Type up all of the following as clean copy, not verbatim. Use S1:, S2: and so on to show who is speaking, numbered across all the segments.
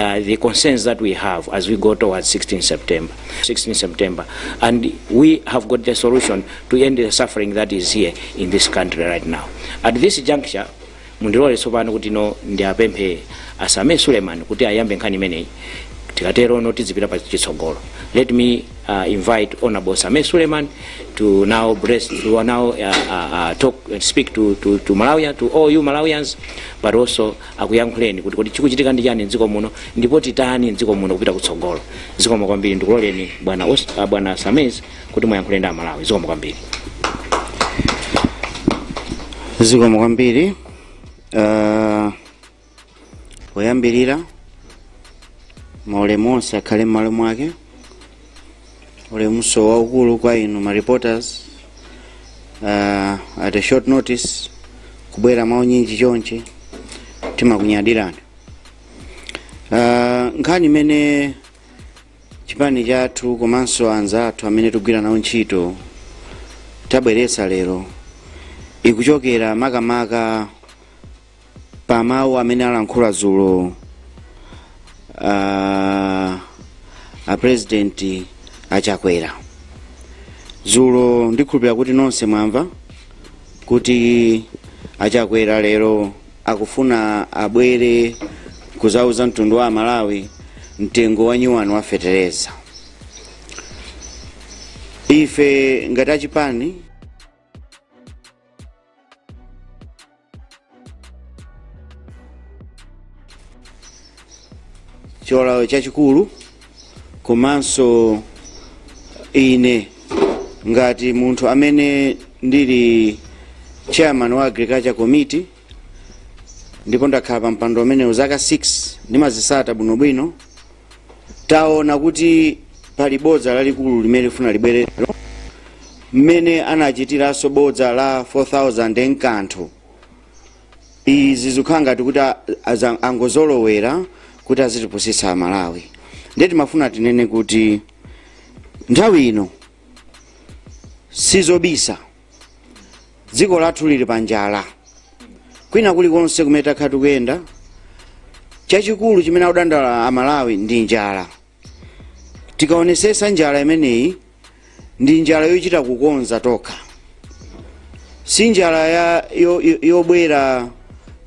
S1: The concerns that we have as we go towards 16 September. 16 September. And we have got the solution to end the suffering that is here in this country right now. At this juncture, mundilole tsopano kuti no ndiapemphe a Sameer Suleman kuti ayambe nkhani imeneyi, tikatero no tizipita pa chitsogolo. Let me invite Honorable Sameer Suleman to now bless, to now talk and speak to Malawi, to all you Malawians, but also akuyankhuleni kuti kodi chikuchitika ndi chani mdziko muno ndipo titani mdziko muno kupita kutsogolo. Zikomo kwambiri. Ndikuloleni bwana Sameer kuti muyankhule ndi Amalawi. Zikomo kwambiri.
S2: Zikomo kwambiri. Poyambirira, maulemu onse akhale m'malo mwake. Ulemunso waukulu kwa inu ma reporters, at a short notice kubwera mwaunyinji chonchi, timakunyadirani. Nkhani imene chipani chathu komanso anzathu amene tikugwira nawo ntchito tabweretsa lero ikuchokera makamaka pa mawu amene alankhula dzulo a President Achakwera dzulo. Ndikhulupirira kuti nonse mwamva kuti Achakwera lero akufuna abwere kuzauza mtundu wa Malawi mtengo wa nyuwani wa fetereza. Ife ngati achipani chiwalawo chachikulu, komanso ine ngati munthu amene ndili chairman wa Agriculture Committee ndipo ndakhala pa mpando umenewu zaka 6, ndimazisata bwinobwino, taona kuti pali bodza lalikulu limene lifuna libwerero mmene anachitiranso bodza la 4000 nkanthu. Izi zikukhala ngati kuti angozolowera kuti azitipusitsa Amalawi. Ndiye timafuna tinene kuti nthawi ino sizobisa, dziko lathu lili pa njala. Kwina kulikonse kumene takhala tikuyenda, chachikulu chimene akudandaula Amalawi ndi njala. Tikaonesesa, njala imeneyi ndi njala yochita kukonza tokha, si njala yobwera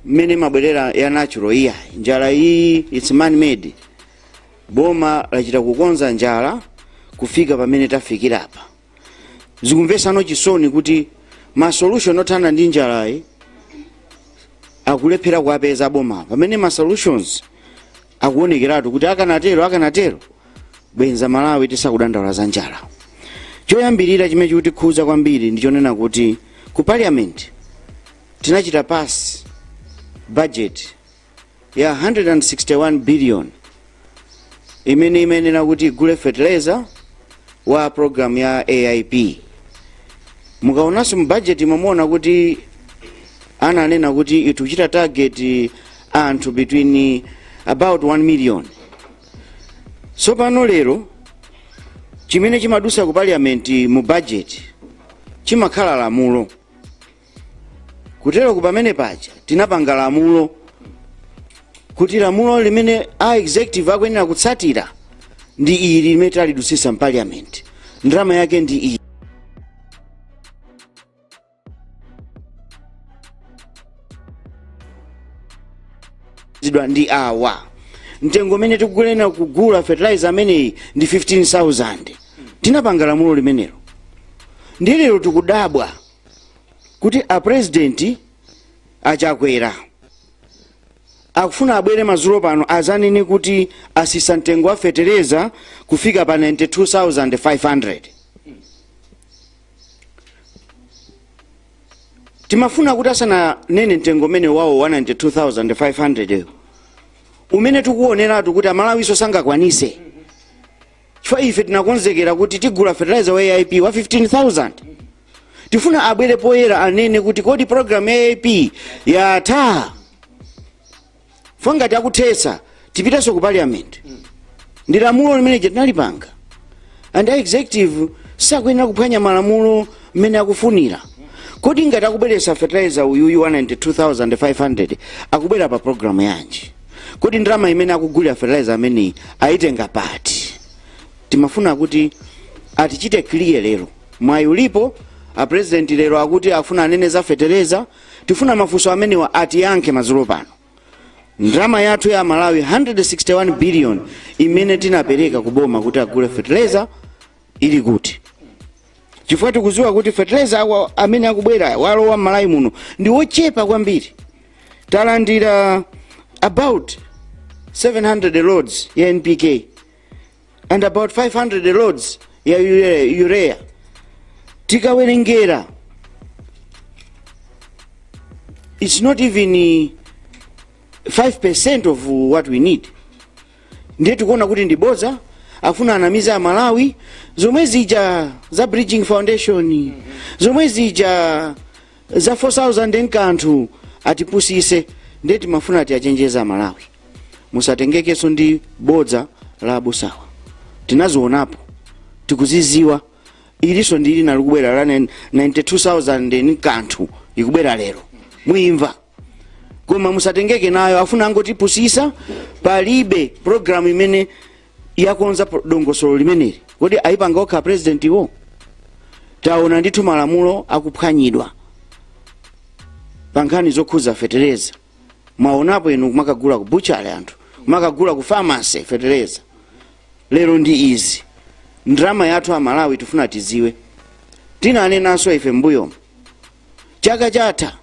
S2: mmene imabwerera ya natural, iya. Njala iyi, it's man made. Boma lachita kukonza njala kufika pamene tafikirapa. Zikumvesano chisoni kuti ma solution othana ndi njalayi akulephera kuwapeza boma, pamene ma solutions akuonekeratu kuti akanatero bwenza Malawi tisakudandaula za njala. Choyambirira chimene chikutikhuza kwambiri ndi chonena kuti ku Parliament tinachita pass budget ya 161 billion imene imayenera kuti igule fertilizer wa program ya AIP. Mukaonanso mu budget mumaona kuti ananena kuti ikuchita target anthu between about 1 million. Tsopano lero chimene chimadusa ku Parliament mu budget chimakhala lamulo. Kutero ku pamene paja tinapanga lamulo kuti lamulo limene a executive akuyenera kutsatira ndi ili limene talidusisa m'Parliament, ndalama yake ndi iyi. Zidwa ndi awa, mtengo umene tikuyenera kugula fertilizer ameneyi ndi 15,000. Tinapanga lamulo limenelo. Ndiye lero tikudabwa kuti a President Achakwera akufuna abwere madzulo pano azanene kuti asisa mtengo wa fetereza kufika pa 92,500. Timafuna kuti asananene mtengo umene wawo wa 92,500, umene tikuoneratu kuti Amalawiso sangakwanise, chifukwa ife tinakonzekera kuti tigula fertilizer wa AIP wa 15,000, tifuna abwere poyera anene kuti kodi program ya AIP yatha? Fo ngati akuthetsa, tipitenso ku Parliament. Ndi lamulo limene tinalipanga, and a executive sakuyenera kuphwanya malamulo mmene akufunira. Kodi ngati akubweretsa fertilizer uyuyu wa 92,500, akubwera pa program yanji? Kodi ndalama imene akugulira fertilizer ameneyi ayitenga pati? Timafuna kuti atichite clear lero. Mwayi ulipo, a President lero akuti afuna anene za fetereza. Tifuna mafunso amenewa atiyankhe madzulo pano. Ndalama yathu ya Malawi 161 billion imene tinapereka kuboma kuti agule fertilizer ili kuti? Chifukwa tikuziwa kuti fertilizer awa amene akubwera, walowa m'Malawi muno, ndi wochepa kwambiri. Talandira about 700 loads ya NPK and about 500 loads ya urea. Tikawerengera, it's not even 5% of what we need. Ndiye tikuona kuti ndi bodza, afuna anamiza Amalawi. Zomwe zija za Bridging Foundation, zomwe zija za 4000 nkanthu, atipusise. Ndiye timafuna tiachenjeza Amalawi, musatengekenso ndi bodza la abusawa. Tinazionapo, tikuziziwa. Ilinso ndi lina likubwera la 92,000 nkanthu, ikubwera lero, muimva, koma musatengeke nayo. Afuna angotipusisa. Palibe program imene yakonza dongosolo limeneli. Kodi ayipanga okha President iwo? Taona ndithu malamulo akuphwanyidwa pa nkhani zokhuza fetereza. Mwaonapo inu kumakagula ku butchery, anthu kumakagula ku pharmacy fetereza. Lero ndi izi. Ndalama yathu Amalawi tifuna tiziwe. Tinanenanso ife mbuyomo, chaka chatha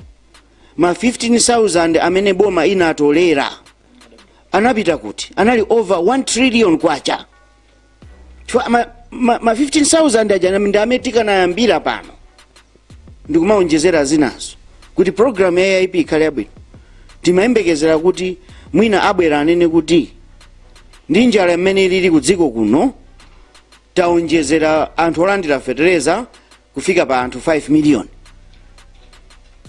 S2: ma 15,000 amene boma inatolera anapita kuti? Anali over 1 trillion kwacha. Chifukwa ma 15,000 aja ndi amene tikanayambira pano ndikumaonjezera zinazo kuti program ya AIP ikhale yabwino. Timayembekezera kuti mwina abwera anene kuti ndi njala imene ilili ku dziko kuno, taonjezera anthu olandira fetereza kufika pa anthu 5 million,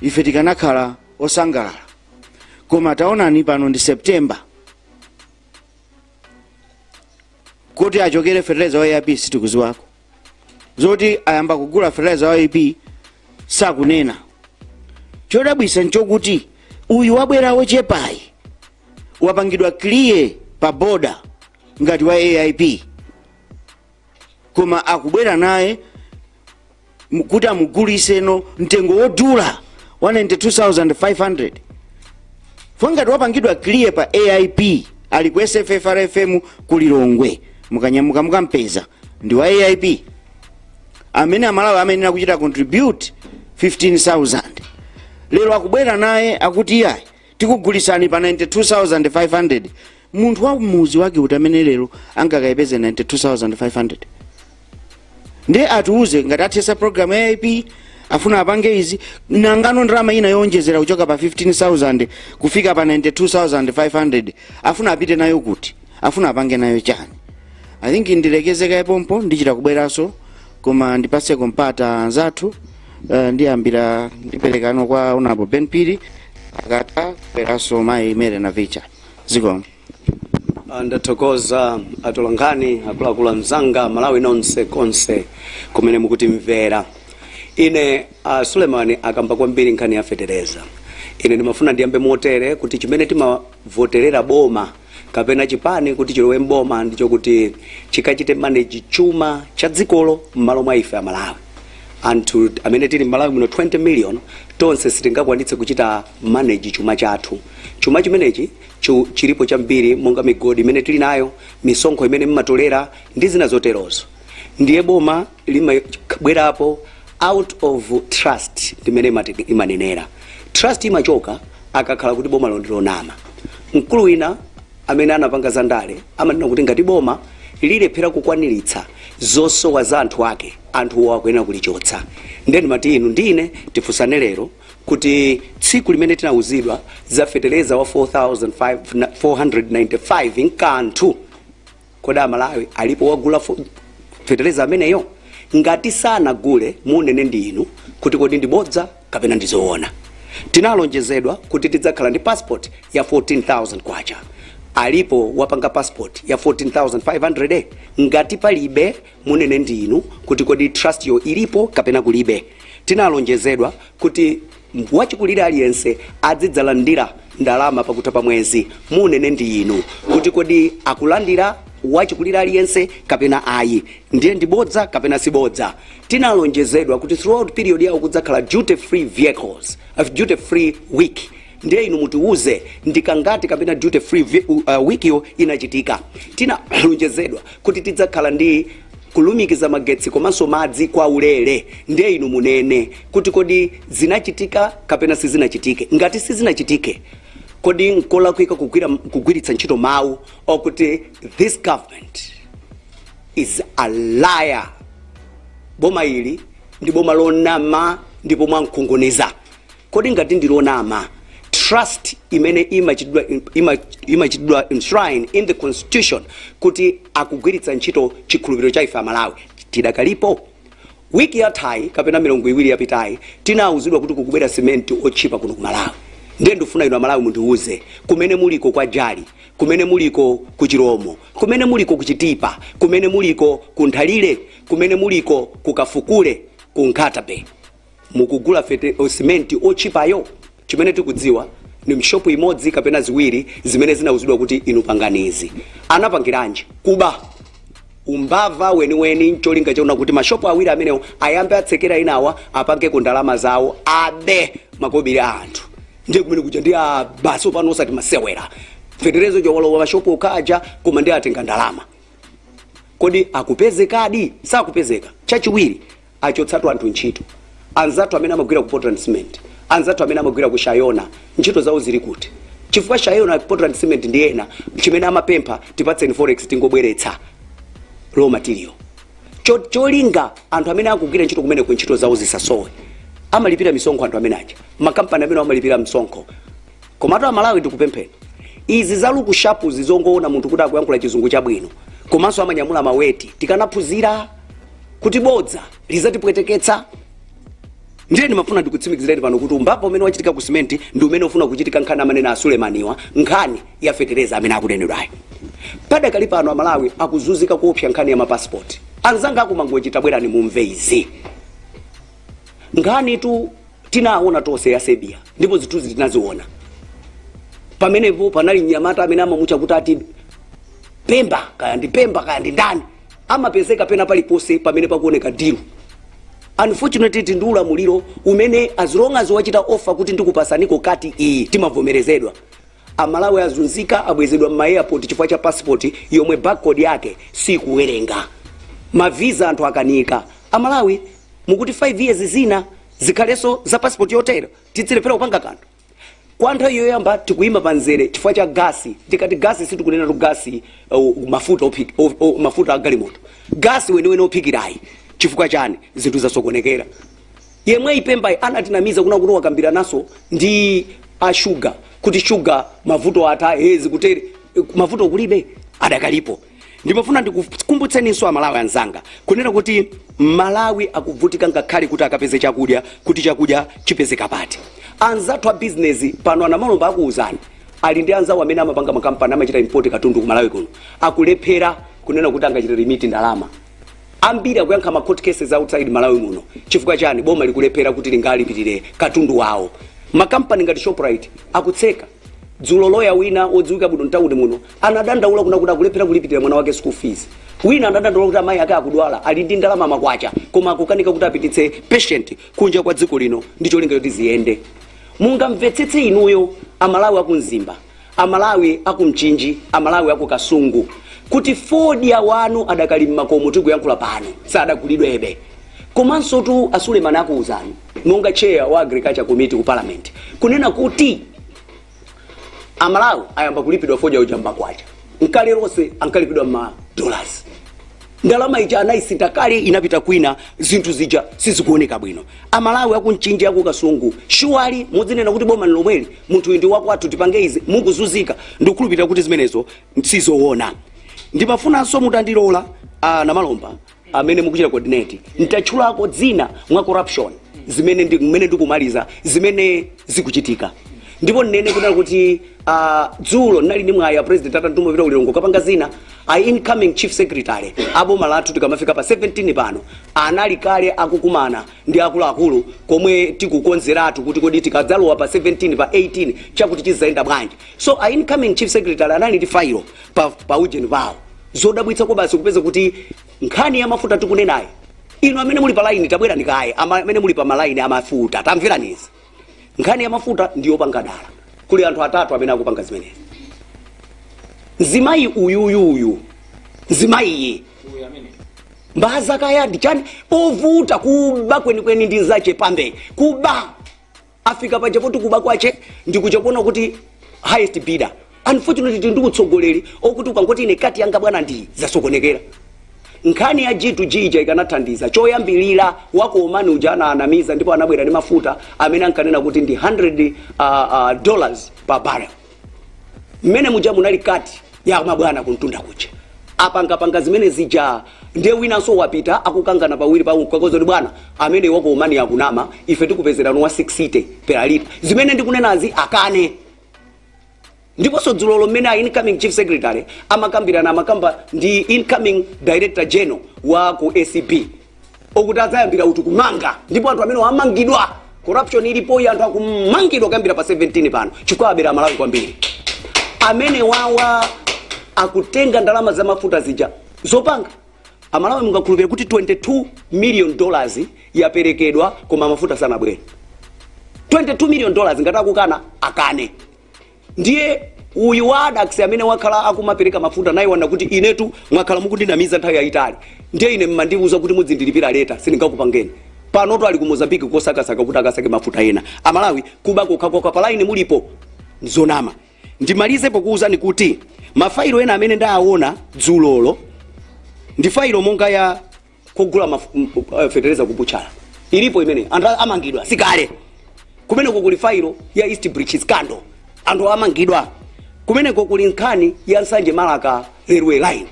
S2: ife tikanakhala osangalala. Koma taonani, pano ndi September, kuti achokere fetereza wa AIP sitikuziwako. Zoti ayamba kugula fetereza wa AIP sakunena. Chodabwisa nchokuti uyu wabwera wochepayi wapangidwa clear pa border ngati wa AIP, koma akubwera naye kuti amuguliseno mtengo wodula wa 92,500. Fongati wapangidwa clear pa AIP, ali ku SFFRFM ku Lilongwe, mukanyamuka mukampeza, ndi wa AIP amene Amalawi amenera kuchita contribute 15,000. Lero akubwera naye akuti iyayi, tikugulisani pa 92,500. Munthu wa muzi wake kuti amene lero angakayipeze 92,500? Ndiye atiuze ngati athesa program ya AIP, afuna apange izi. Nangano ndalama ina yowonjezera kuchoka pa 15,000 kufika pa 92,500 afuna apite nayo kuti? Afuna apange nayo chani? I think ndilekezeka pompo, ndichita kubweranso, koma ndipase kompata anzathu. Ndiyambira ndiperekano kwa Honorable Ben Phiri, akatha kubweranso mayi Mary Navicha. Zikomo.
S3: Ndathokoza atolankhani akuluakulu anzanga, Malawi nonse konse kumene mukutimvera. Ine Sulemani akamba kwambiri nkhani ya fetereza. Ine ndimafuna ndiyambe motere kuti chimene timavoterera boma kapena chipani kuti chilowe mboma ndicho kuti chikachite manage chuma cha dzikolo m'malo mwa ife Amalawi. Anthu amene tili m'Malawi muno 20 million tonse sitingakwanitse kuchita manage chuma chathu. Chuma chimenechi chilipo chambiri, monga migodi imene tili nayo, misonkho imene mmatolera ndi zina zoterozo. Ndiye boma limabwerapo out of trust, limene imanenera. Trust imachoka akakhala kuti boma ndilonama. Mkulu wina amene anapanga za ndale amanena kuti ngati boma lilephera kukwaniritsa zosowa za anthu ake, anthuwo akuyenera kulichotsa. Ndiye ndimati inu ndine tifunsane lero kuti tsiku limene tinawuzidwa za fetereza wa 4495 nkanthu, kodi Amalawi alipo wagula fetereza ameneyo? Ngati sanagule, munene ndi inu kuti kodi ndi bodza kapena ndi zoona? Tinalonjezedwa kuti tidzakhala ndi passport ya 14,000 kwacha. Alipo wapanga passport ya 14,500? Ngati palibe, munene ndi inu kuti kodi trust yo ilipo kapena kulibe? Tinalonjezedwa kuti wachikulire aliyense azidzalandira Ndalama pakutha pa mwezi, munene ndi inu kuti kodi akulandira wachikulira aliyense kapena ayi? Ndiye ndibodza kapena sibodza? Tinalonjezedwa kuti throughout period yawo kudzakhala duty free vehicles, duty free week. Ndiye inu mutiuze ndikangati kapena duty free week yo inachitika. Tinalonjezedwa kuti tidzakhala ndi kulumikiza magetsi komanso madzi kwa ulere. Ndiye inu munene kuti kodi zinachitika kapena sizinachitike? Ngati sizinachitike, kodi nkolakwika kugwiritsa ntchito mawu okuti this government is a liar, boma ili ndi boma lonama ndipo mwankhongoniza? Kodi ngati ndi lonama, trust imene imachitidwa enshrine in the constitution kuti akugwiritsa ntchito chikhulupiriro cha ife Amalawi tidakalipo? Wiki yathayi kapena milungu 2 yapitayi tinawuzidwa kuti kukubwera simenti otchipa kuno ku Malawi. Ndiye ndifuna inu Amalawi mundiuze, kumene muliko kwa Jali, kumene muliko ku Chiromo, kumene muliko ku Chitipa, kumene muliko ku Nthalire, kumene muliko ku Kafukule, ku Nkhata Bay, mukugula simenti otchipayo? Chimene tikudziwa ni mshopu imodzi kapena ziwiri zimene zinauzidwa kuti inu panganizi. Anapangiranji? Kuba, umbava weniweni, ncholinga chauna kuti mashopu awiri amenewo ayambe atsekera inawa apangeko ndalama zawo, abe makobiri a anthu. Ndiye kumene kuja ndi abaso pano, osati masewera. Feterezo jawalowa mashopu okhaja, koma ndi atenga ndalama. Kodi akupezekadi? Sakupezeka. Chachiwiri, achotsatu anthu ntchito. Anzathu amene amagwira ku Portland Cement, anzathu amene amagwira ku Shayona, ntchito zawo zili kuti? Chifukwa Shayona, Portland Cement ndi ena, chimene amapempha, "Tipatseni forex, tingobweretsa raw material." Cholinga anthu amene akugwira ntchito kumene ku ntchito zawo zisasowe. Amalipira misonkho anthu amene aja, makampani amene amalipira msonkho. Komatu Amalawi, ndikupempheni, izi za look sharp zizongoona munthu kuti akuyankhula Chizungu chabwino komanso amanyamula maweti, tikanaphunzira kuti bodza lizatipweteketsa. Ndiye ndimafuna ndikutsimikizireni pano kuti umbava umene wachitika ku simenti ndi umene ufuna kuchitika nkhani amanena a Sulemaniwa, nkhani ya fetereza amene akunenedwayo. Padakali pano Amalawi akuzunzika kuopsa nkhani ya mapasipoti. Anzanga akuMangochi, tabwerani mumve izi. Nkhani tu tinaona tonse ya Serbia, ndipo zithunzi tinaziona. Pamenepo panali mnyamata amene amamutcha kuti ati Pemba, kaya ndi Pemba kaya ndi ndani, amapezeka pena paliponse pamene pakuoneka deal. Unfortunately, ndi ulamuliro umene as long as wachita offer kuti ndikupasaniko kati iyi, timavomerezedwa. Amalawi azunzika, abwezedwa m'ma airport chifukwa cha passport yomwe barcode yake sikuwerenga. Mavisa anthu akanika. Amalawi, mukuti 5 years zina zikhalenso za passport yotero, tidzilephera kupanga kanthu? Kwa nthawi yoyamba tikuyima panzere chifukwa cha gasi. Tikati gasi, sitikunena tu gasi mafuta mafuta agalimoto, gasi weniweni ophikirayi. Chifukwa chani? Zinthu zasokonekera. Yemwe ipembayi anatinamiza kuna kuti wakambira naso ndi ashuga kuti shuga mavuto atha, hezi kutere, mavuto kulibe, adakalipo. Ndimafuna ndikukumbutseninso Amalawi anzanga kunena kuti Malawi akuvutika ngakhale kuti akapeze chakudya, kuti chakudya chipezeka pati. Anzathu a bizinesi pano, anamalomba akuuzani, ali ndi anzawo amene amapanga makampani amachita import katundu ku Malawi kuno, akulephera kunena kuti angachite remit ndalama. Ambiri akuyankha ma court cases outside Malawi muno. Chifukwa chani? Boma likulephera kuti lingalipirire katundu wawo. Makampani ngati Shoprite akutseka. Dzulo loya wina wodziwika bwino mtawuni muno anadandaula kuna kuti akulephera kulipirira mwana wake school fees. Wina anadandaula kuti amayi ake akudwala, ali ndi ndalama makwacha, koma akukanika kuti apititse patient kunja kwa dziko lino ndi cholinga choti ziyende. Mungamvetsetse inuyo, Amalawi akumzimba, Amalawi akumchinji, Amalawi akuKasungu, kuti fodya wanu adakali mmakomo tikuyankhula pano, sadagulidwebe? Komanso tu aSulemani akuuzani monga chair wa Agriculture Committee ku Parliament kunena kuti Amalawi ayamba kulipidwa fodya uja mmakwacha. Nkale lonse ankalipidwa ma dollars. Ndalama ija anayisintha kale, inapita kwina. Zinthu zija sizikuoneka bwino. Amalawi akumchinji, akuKasungu, surely mudzinena kuti boma lomweli, munthu uyu ndi wakwathu, tipange izi, mukuzunzika. Ndikukhulupirira kuti zimenezo sizoona. Ndimafunanso mutandilola, Namalomba amene mukuchita coordinate, ntatchulako dzina mwa corruption zimene mmene ndikumaliza zimene zikuchitika. Ndipo nnene kunena kuti dzulo ndinali ndi mwayi, a President atandituma pita ku Lilongwe kapanga zina, a incoming chief secretary aboma lathu, tikamafika pa 17 pano anali kale akukumana ndi akuluakulu komwe tikukonzeratu kuti kodi tikadzalowa pa 17, pa 18 chakuti chizayenda bwanji. So a incoming chief secretary anali ndi failo pa ujeni pawo. Zodabwitsa ko basi kupeza kuti nkhani ya mafuta tikunenayi, inu amene muli pa laini tabwerani kaye, amene muli pa malaini amafuta tamveranizi. Nkhani ya mafuta ndiyopanga dala. Kuli anthu atatu amene akupanga zimenezi. Mzimayi uyuyuyu, mzimayiyi mbaza kaya ndi chani, ovuta kuba kwenikweni ndi zache pambe kuba. Afika paja poti kuba kwache ndikuja kuona kuti highest bidder. Unfortunately, tili ndi utsogoleri okuti ukangoti ine kati yanga bwana ndi zasokonekera. Nkhani ya G2G ija ikanathandiza. Choyambilira, wako Omani uja anaanamiza ndipo anabwera ndi mafuta amene ankanena kuti ndi 100 dollars per barrel. Mmene muja munali kati ya mabwana kuntunda kuja, apangapanga zimene zija. Ndiye winanso wapita akukangana pawiri pa kakoza kuti bwana amene wako Omani akunama, ife tikupezerano wa 60 per liter. Zimene ndikunenazi akane. Ndiponso dzulolo mmene a incoming chief secretary amakambirana, amakamba ndi incoming director general wa ku ACB okuti adzayambira uti kumanga, ndipo anthu amene amangidwa, corruption ilipoyi, anthu akumangidwa kuyambira pa 17 pano chifukwa abera Malawi kwambiri. Amene wawa akutenga ndalama za mafuta zija zopanga. Amalawi, mungakhulupirira kuti $22 million yaperekedwa koma mafuta sanabwere? $22 million. Ngati akukana akane. Ndiye uyu wa Adax amene wakhala akumapereka mafuta naye wana kuti inetu mwakhala mukundinamiza nthawi yayitali, ndiye ine mmandiuza kuti mudzindilipira later, sindingakupangeni. Panoto ali ku Mozambique kosakasaka kuti akasake mafuta ena. Amalawi, kuba kokhakokha palaini mulipo zonama. Ndimalize pokuwuzani kuti mafailo ena amene ndawaona dzulolo ndi failo monga ya kugula fetereza kubuchala, ilipo imene anthu amangidwa sikale. Kumeneko kuli failo ya East Bridge scandal, anthu amangidwa. Kumeneko kuli nkhani ya Nsanje Malaka railway line.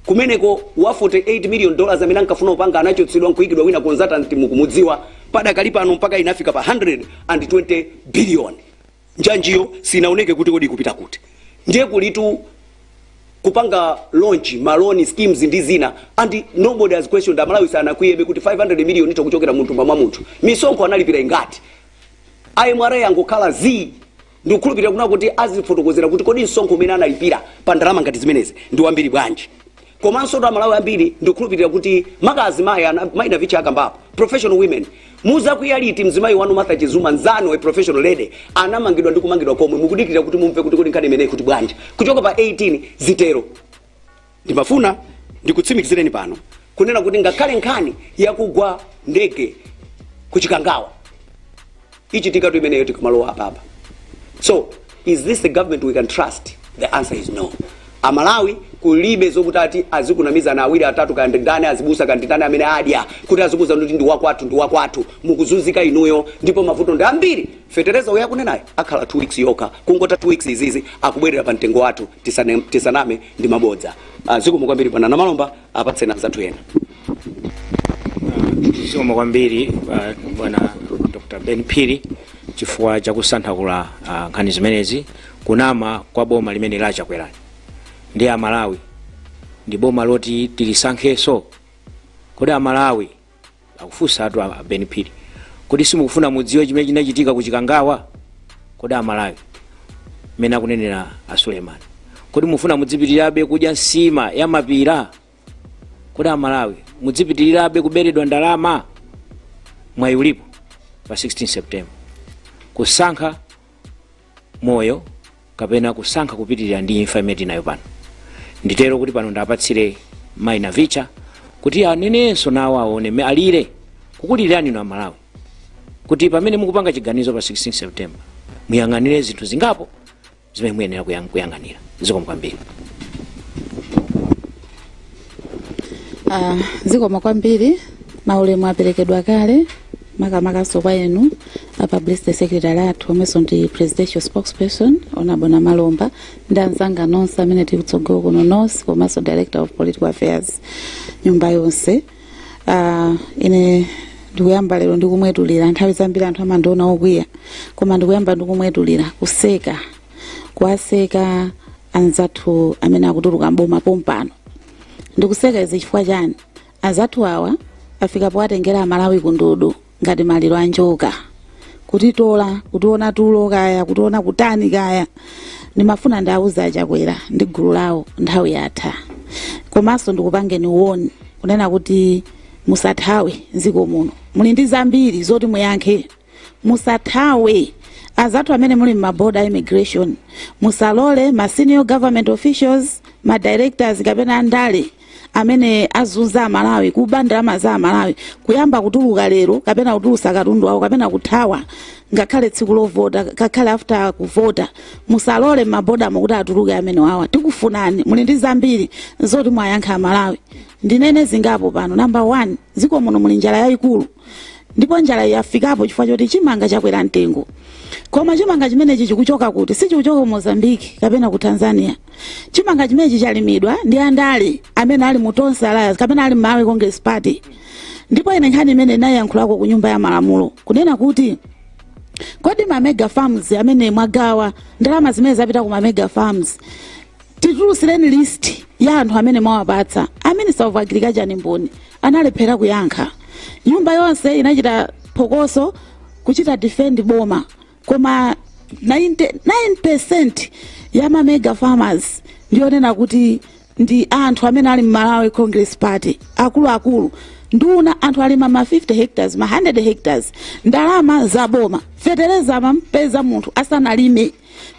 S3: Kumeneko wa $48 million amene ankafuna kupanga anachotsedwa nkuyikidwa wina consultant, mukumudziwa. Padakali pano mpaka inafika pa 120 billion. Njanjiyo sinaoneke kuti kodi ikupita kuti. Ndiye kulitu kupanga launch ma loan schemes ndi zina and nobody has questioned. Amalawi sanakwiyebe kuti 500 million ito kuchokera munthu mwa munthu, misonkho analipira ingati? IMRA angokhala z. Ndikukhulupirira kuna kuti azifotokozera kuti kodi msonkho umene analipira pa ndalama ngati zimenezi ndi wambiri bwanji. Komanso to Amalawi ambiri, ndikukhulupirira kuti makazi mayi mayi Navicha akambapo professional women, muzakwiya liti mzimayi wanu Martha Chizuma, nzanu, a professional lady, anamangidwa ndi kumangidwa komwe? Mukudikirira kuti mumve kuti kodi nkhani imeneyi kuti bwanji kuchoka pa 18 zitero. Ndimafuna ndikutsimikizireni pano kunena kuti ngakhale nkhani yakugwa ndege kuchikangawa ichitikatu imeneyo tikamalowa apapa. So is this the government we can trust? The answer is no. Amalawi, kulibe zokuti ati azikunamizana awiri atatu, kaya ndani azibusa, kaya ndani amene adya kuti azikuza kuti ndi wakwathu, ndi wakwathu. Mukuzunzika inuyo ndipo mavuto ndi ambiri. Fetereza uyo akunenayo akhala 2 weeks yokha, kungota 2 weeks izizi akubwerera pa mtengo wathu. Tisaname ndi mabodza. Zikomo kwambiri bwana Namalomba, apatseni anzathu ena.
S1: Zikomo kwambiri bwana Dr Ben Phiri chifukwa chakusanthakula nkhani zimenezi, kunama kwa boma limene lachakwerani. Ndi Amalawi, ndi boma loti tilisankhenso? Kodi Amalawi, akufunsa atu a Ben Phiri, kodi simukufuna mudziwe chimene chinachitika ku Chikangawa? Kodi Amalawi, mmene akunenera a Suleiman, kodi mufuna mudzipitirirabe kudya nsima ya mapira? Kodi Amalawi mudzipitirirabe kuberedwa ndalama? Mwayi ulipo pa 16 September kusankha moyo kapena kusankha kupitirira ndi imfa imene tinayo pano. Nditero kuti pano ndapatsire mayi Navicha kuti anenenso nawo, aone alire kukulirani inu Amalawi kuti pamene mukupanga chiganizo pa 16 September muyang'anire zinthu zingapo zimene muyenera kuyang'anira. Zikomo kwambiri.
S4: Zikomo kwambiri. Maulemu aperekedwa kale, makamakaso kwa inu a publicity secretary athu omwenso ndi presidential spokesperson, Honorable Namalomba, ndi anzanga nonse amene tili kutsogolo kuno nonse, komanso director of political affairs, nyumba yonse. Ine Ndikuyamba lero ndikumwetulira. Nthawi zambiri anthu amandiona okwiya, koma ndikuyamba ndikumwetulira, kuseka, kuwaseka anzathu amene akutuluka mboma pompano. Ndikuseka izi chifukwa chani? Anzathu awa afika powatengera Amalawi kundudu ngati maliro a njoka, kutitola, kutiona tulo kaya, kutiona kutani kaya. Ndimafuna ndiawuze Achakwera ndi gulu lawo, nthawi yatha. Komanso ndikupangeni uwoni kunena kuti musathawe mdziko muno, muli ndi zambiri zoti muyankhe. Musathawe, azathu amene muli m'maboda, immigration. Musalole ma senior government officials, ma directors kapena andale amene azunza Amalawi, kuba ndalama za Amalawi, kuyamba kutuluka lero kapena kutulusa katundu wawo kapena kuthawa, ngakhale tsiku lovota, ngakhale after kuvota. Musalole m'mabodamo kuti atuluke amene wawa. Tikufunani, muli ndi zambiri zoti mwayankha Amalawi. Ndinene zingapo pano. Number one, dziko muno muli njala yayikulu, ndipo njala yafikapo chifukwa choti chimanga chakwera mtengo. Koma chimanga chimenechi chikuchoka kuti? Sichikuchoka ku Mozambique kapena ku Tanzania. Chimanga chimenechi chalimidwa ndi andale amene ali mu Tonse Alliance kapena ali Malawi Congress Party. Ndipo ine nkhani imene inayankhulako ku Nyumba ya Malamulo, kunena kuti kodi ma mega farms amene mwagawa ndalama zimene zapita ku ma mega farms, titulusireni list ya anthu amene mwawapatsa. A Minister of Agriculture ni mboni, analephera kuyankha. Nyumba yonse inachita phokoso kuchita defend boma, koma 99% ya ma mega farmers ndionena kuti ndi anthu amene ali Mmalawi Congress Party, akuluakulu, nduna. Anthu alima ma 50 hectares, ma 100 hectares, ndalama zaboma. Fetereza amampeza munthu asanalime,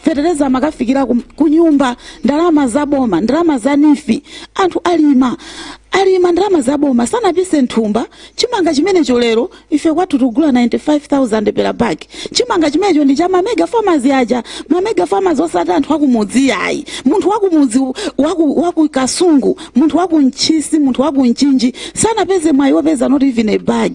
S4: fetereza amakafikira ku nyumba, ndalama zaboma, ndalama za NEEF. Anthu alima, alima ndalama zaboma, sanapise nthumba. Chimanga chimenecho lero ife kwathu tikugula 95,000 per bag. Chimanga chimenecho ndi cha ma mega farmers aja, ma mega farmers, osati anthu akumudzi ayi. Munthu wakumudzi, waku Kasungu, munthu waku Ntchisi, munthu waku Mchinji sanapeze mwayi wopeza not even a bag.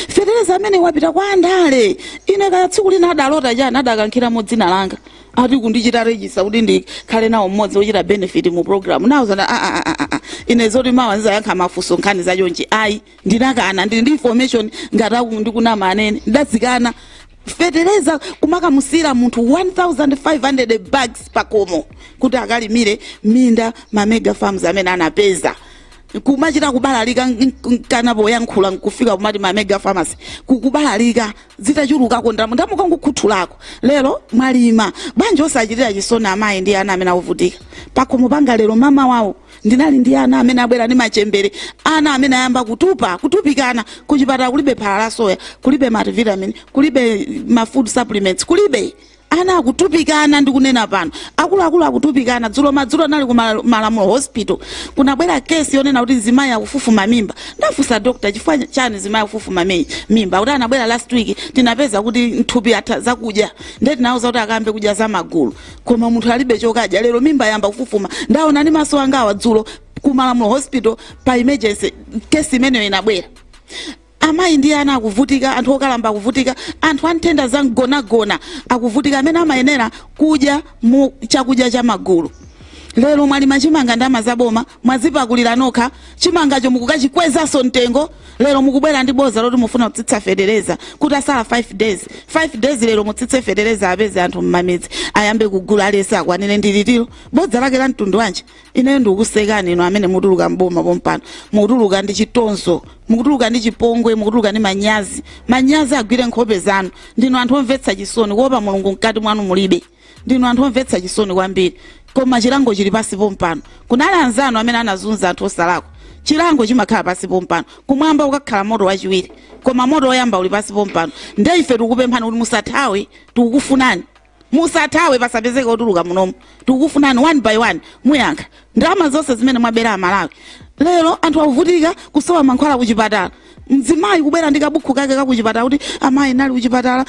S4: Fetereza amene wapita kwa andale. Ine kaya tsiku lina adalota chani, adakankhiramo dzina langa, ati kundichita register kuti ndikhale nawo mmodzi wochita benefit mu program nawo zana. Ah, ah, ah, ah, ah. Ine zoti mawa ndizayankha mafunso nkhani zachonchi, ayi, ndinakana. Ndili ndi information, ngati aku ndikunama anene. Ndadzikana. Fetereza kumakamusira munthu 1500 bags pakomo kuti akalimire minda, ma mega farms amene anapeza. Kumachita kubalalika kana poyankhula nkufika kumati ma mega farmers, kukubalalika zitachulukako ndalama, ndamukangokhuthulako. Lero mwalima bwanji osachitira chisoni amayi ndi ana amene akuvutika pakhomo panga? Lero mama wawo ndinali ndi ana amene abwera ndi machembere, ana amene ayamba kutupa, kutupikana. Kuchipatala kulibe phala la soya, kulibe multivitamin, kulibe ma food supplements, kulibe. Ana akutupikana, ndikunena pano akuluakulu akutupikana. Dzulo madzulo anali ku Malamulo Hospital, kunabwera kesi yonena kuti zimayi akufufuma mimba. Ndafunsa doctor, chifukwa chani zimayi akufufuma mimba? Kuti anabwera last week, tinapeza kuti mthupi atha zakudya, ndiye tinawuza kuti akambe kudya za magulu, koma munthu alibe chokadya. Lero mimba yamba kufufuma. Ndaona ndi maso angawa dzulo ku Malamulo Hospital pa emergency, kesi imeneyo inabwera. Amayi ndi ana akuvutika, anthu okalamba akuvutika, anthu a nthenda za mgonagona akuvutika, amene amayenera kudya mu chakudya cha magulu. Lero mwalima chimanga ndalama zaboma, mwazipakulira nokha chimangacho, mukukachikwezanso mtengo. Lero mukubwera ndi boza loti mufuna kutsitsa fetereza kuti asala 5 days, 5 days. Lero mutsitse fetereza, apeze anthu mmamidzi ayambe kugula, alese akwanire ndilitiro? Bodza lake la mtundu wanji? Ineyo ndikukusekani inu amene mutuluka mboma pompano. Mukutuluka ndi chitonzo, mukutuluka ndi chipongwe, mukutuluka ndi manyazi. Manyazi agwire nkhope zanu. Ndinu anthu omvetsa chisoni. Kuopa Mulungu mkati mwanu mulibe. Ndinu anthu omvetsa chisoni kwambiri, koma chilango chili pasi pompano. Kunali anzanu amene anazunza anthu osalakwa. Chilango chimakhala pasi pompano. Kumwamba ukakhala moto wachiwiri, koma moto woyamba uli pasi pompano. Nde ife tikukupemphani kuti musathawe, tikukufunani. Musathawe, pasapezeke otuluka munomu. Tikukufunani one by one, muyankha ndalama zonse zimene mwabera Amalawi. Lero anthu akuvutika kusowa mankhwala kuchipatala. Mzimayi kubwera ndi kabukhu kake kakuchipatala kuti amayi, nali kuchipatala,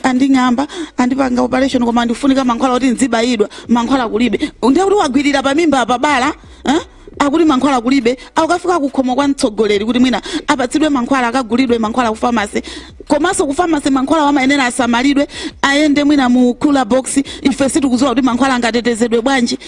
S4: anding'amba, andipanga operation, koma ndifunika mankhwala kuti nzibayidwa, mankhwala kulibe. Ndiye kuti wagwirira pamimba pabala, eh? Akuti mankhwala kulibe. Akukafika kukhomo kwa mtsogoleri kuti mwina apatsidwe mankhwala, akagulidwe mankhwala ku pharmacy. Komanso ku pharmacy mankhwala wamayenera asamalidwe, ayende mwina mu cooler box. Ife sitikudziwa kuti mankhwala angatetezedwe bwanji.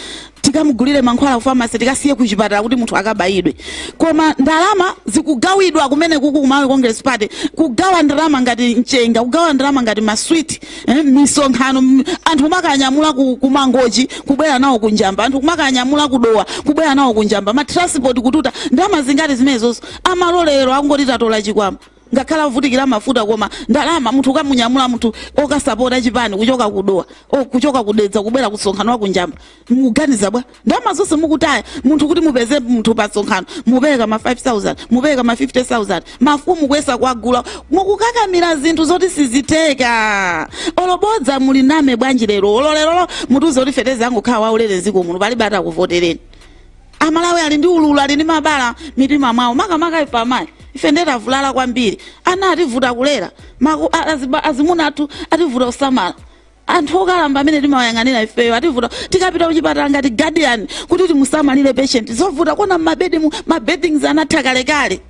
S4: Tikamugulire mankhwala ku pharmacy, tikasiye kuchipatala kuti munthu akabayidwe. Koma ndalama zikugawidwa kumene kuku ku Malawi Congress Party, kugawa ndalama ngati mchenga, kugawa ndalama ngati maswiti, misonkhano, anthu kumakanyamula ku Mangochi kubwera nawo kunjamba, anthu kumakanyamula kudowa kubwera nawo kunjamba, ma transport kututa. Ndalama zingati zimenezozo? Amalolero akungoti tatola chikwama, ngakhala avutikira mafuta, koma ndalama munthu ukamunyamula munthu okasapota chipani kuchoka kudowa o kuchoka kudedza kubwera kusonkhano wa kunjamba, mukuganiza bwa? Ndalama zonse mukutaya munthu kuti mupeze munthu pa sonkhano, mupereka ma 5000, mupereka ma 50,000. Mafumu kuyesa kuagula, mukukakamira zinthu zoti siziteka. Olobodza muli name bwanji lero? Olo lerolo mutuze kuti fetereza angokhala waulere mdziko muno, palibe atakuvotereni. Amalawi ali ndi ululu, ali ndi mabala mitima mwawo, makamaka ife amayi. Ife ndetavulala kwambiri. Ana ativuta kulera, azimuna athu ativuta kusamala, anthu okalamba amene timawayang'anira ifeyo ativuta. Tikapita kuchipatala ngati guardian kuti timusamalire patient, zovuta kuona mmabedi mu ma beddings anatha kalekale,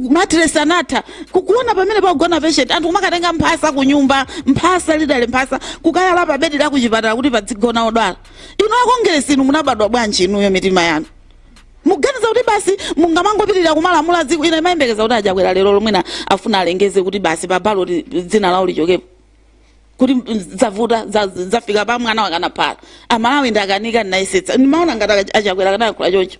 S4: mattress anatha, kukuona pamene pagona patient. Anthu kumakatenga mphasa ku nyumba, mphasa lidale mphasa, kukayala pa bedi la kuchipatala kuti padzigona odwala. Inu akongeresi, inu munabadwa bwanji inuyo? Mitima yanu muganiza kuti basi mungamangopitirira kumalamula dziko? Ine imayembekeza kuti achakwera lero lomwena afuna alengeze kuti basi pa ballot dzina lawo lichokepo, kuti zavuta, zafika pa mwana wakanaphala. Amalawi ndakanika, ndinayesetsa, ndimaona ngati achakwera kanayankhula choncho.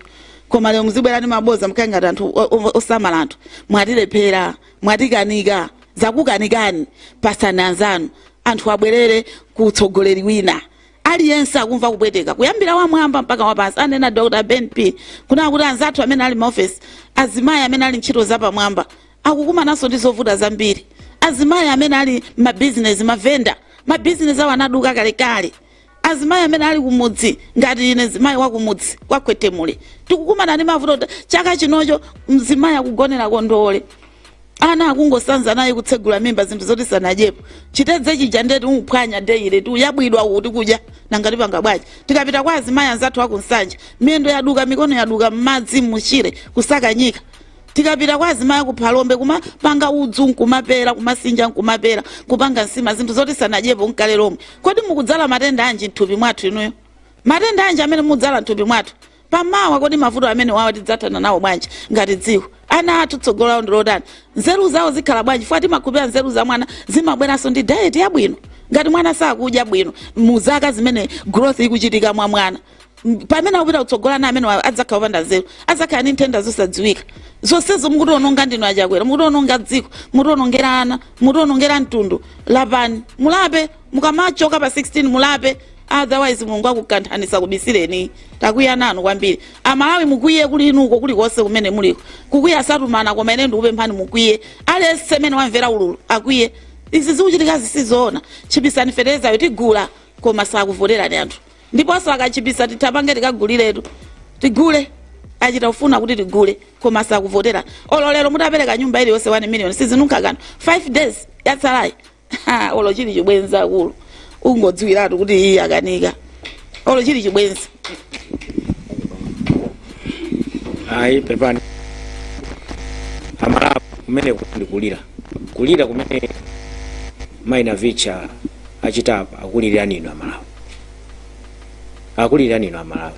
S4: Koma lero muzibwera ndi maboza, mukhale ngati anthu osamala anthu. Mwatilephera, mwatikanika, zakukanikani. Pasani anzanu, anthu abwerere ku utsogoleri wina. Aliyense akumva kupweteka, kuyambira wamwamba mpaka wapansi. Anena Dr Ben P kunena kuti anzathu amene ali maofesi, azimayi amene ali ntchito zapamwamba akukumananso ndi zovuta zambiri, azimayi amene ali mabizinesi, mavenda, mabizinesi awo anaduka kalekale, azimayi amene ali kumudzi ngati ine, zimayi wa kumudzi kwakhwetemule, tikukumana ndi mavuto kuti chaka chinocho mzimayi akugonera kondole, ana akungosanza naye kutsegula mimba, zinthu zoti sanadyepo. Chitedze chija ndeti umuphwanya daily, tuyabwidwa kuti kudya nangati panga bwanji? Tikapita kwa azimayi anzathu akunsanja, miyendo yaduka, mikono yaduka, m'madzi muchire kusakanyika. Tikapita kwa azimayi akuphalombe, kumapanga udzu nkumapera, kumasinja nkumapera, kupanga nsima, zinthu zoti sanadyepo nkale lomwe. Kodi mukudzala matenda anji mthupi mwathu inuyo? Matenda anji amene mudzala mthupi mwathu pamawa? Kodi mavuto amene wawa tidzathana nawo bwanji ngati dziko? Ana athu tsogolo lawo ndilotani? Nzeru zawo zikhala bwanji? Fuwa timakhupira nzeru za mwana zimabweranso ndi diet yabwino. Ngati mwana sakudya bwino mu zaka zimene growth ikuchitika mwa mwana, pamene akupita kutsogola, na amene adzakhala opanda nzeru, adzakhala ndi nthenda zosadziwika. Zonsezo mukutiononga ndinu achakwera, mukutiononga dziko, mukutionongera ana, mukutionongera mtundu. Lapani, mulape. Mukamachoka pa 16 mulape, otherwise Mulungu akukanthanisa kubisireni. Takwiya nanu kwambiri. Amalawi, mukwiye kuli inuko, kulikonse kumene muliko. Kukwiya satumana, koma ine ndikupemphani mukwiye. Aliyense amene wamvera ululu akwiye. Izi zikuchitika zisizoona. Chipisani feterezayo, tigula, koma sakuvoterani anthu. Ndiponso akachipisa tithapange tikaguliretu, tigule. Achita kufuna kuti tigule, koma sakuvotera. Olo lero mutapereka nyumba iliyonse 1 million, sizinunkha kanthu 5 days yatsalayi. Olo chili chibwenzi, akulu, ungodziwiratu kuti iye akanika, olo chili chibwenzi.
S1: Ayi, pepani Amalawi, kumene ndi kulira, kulira kumene maina vicha achitapa, akulirani inu Amalawi, akulirani inu Amalawi.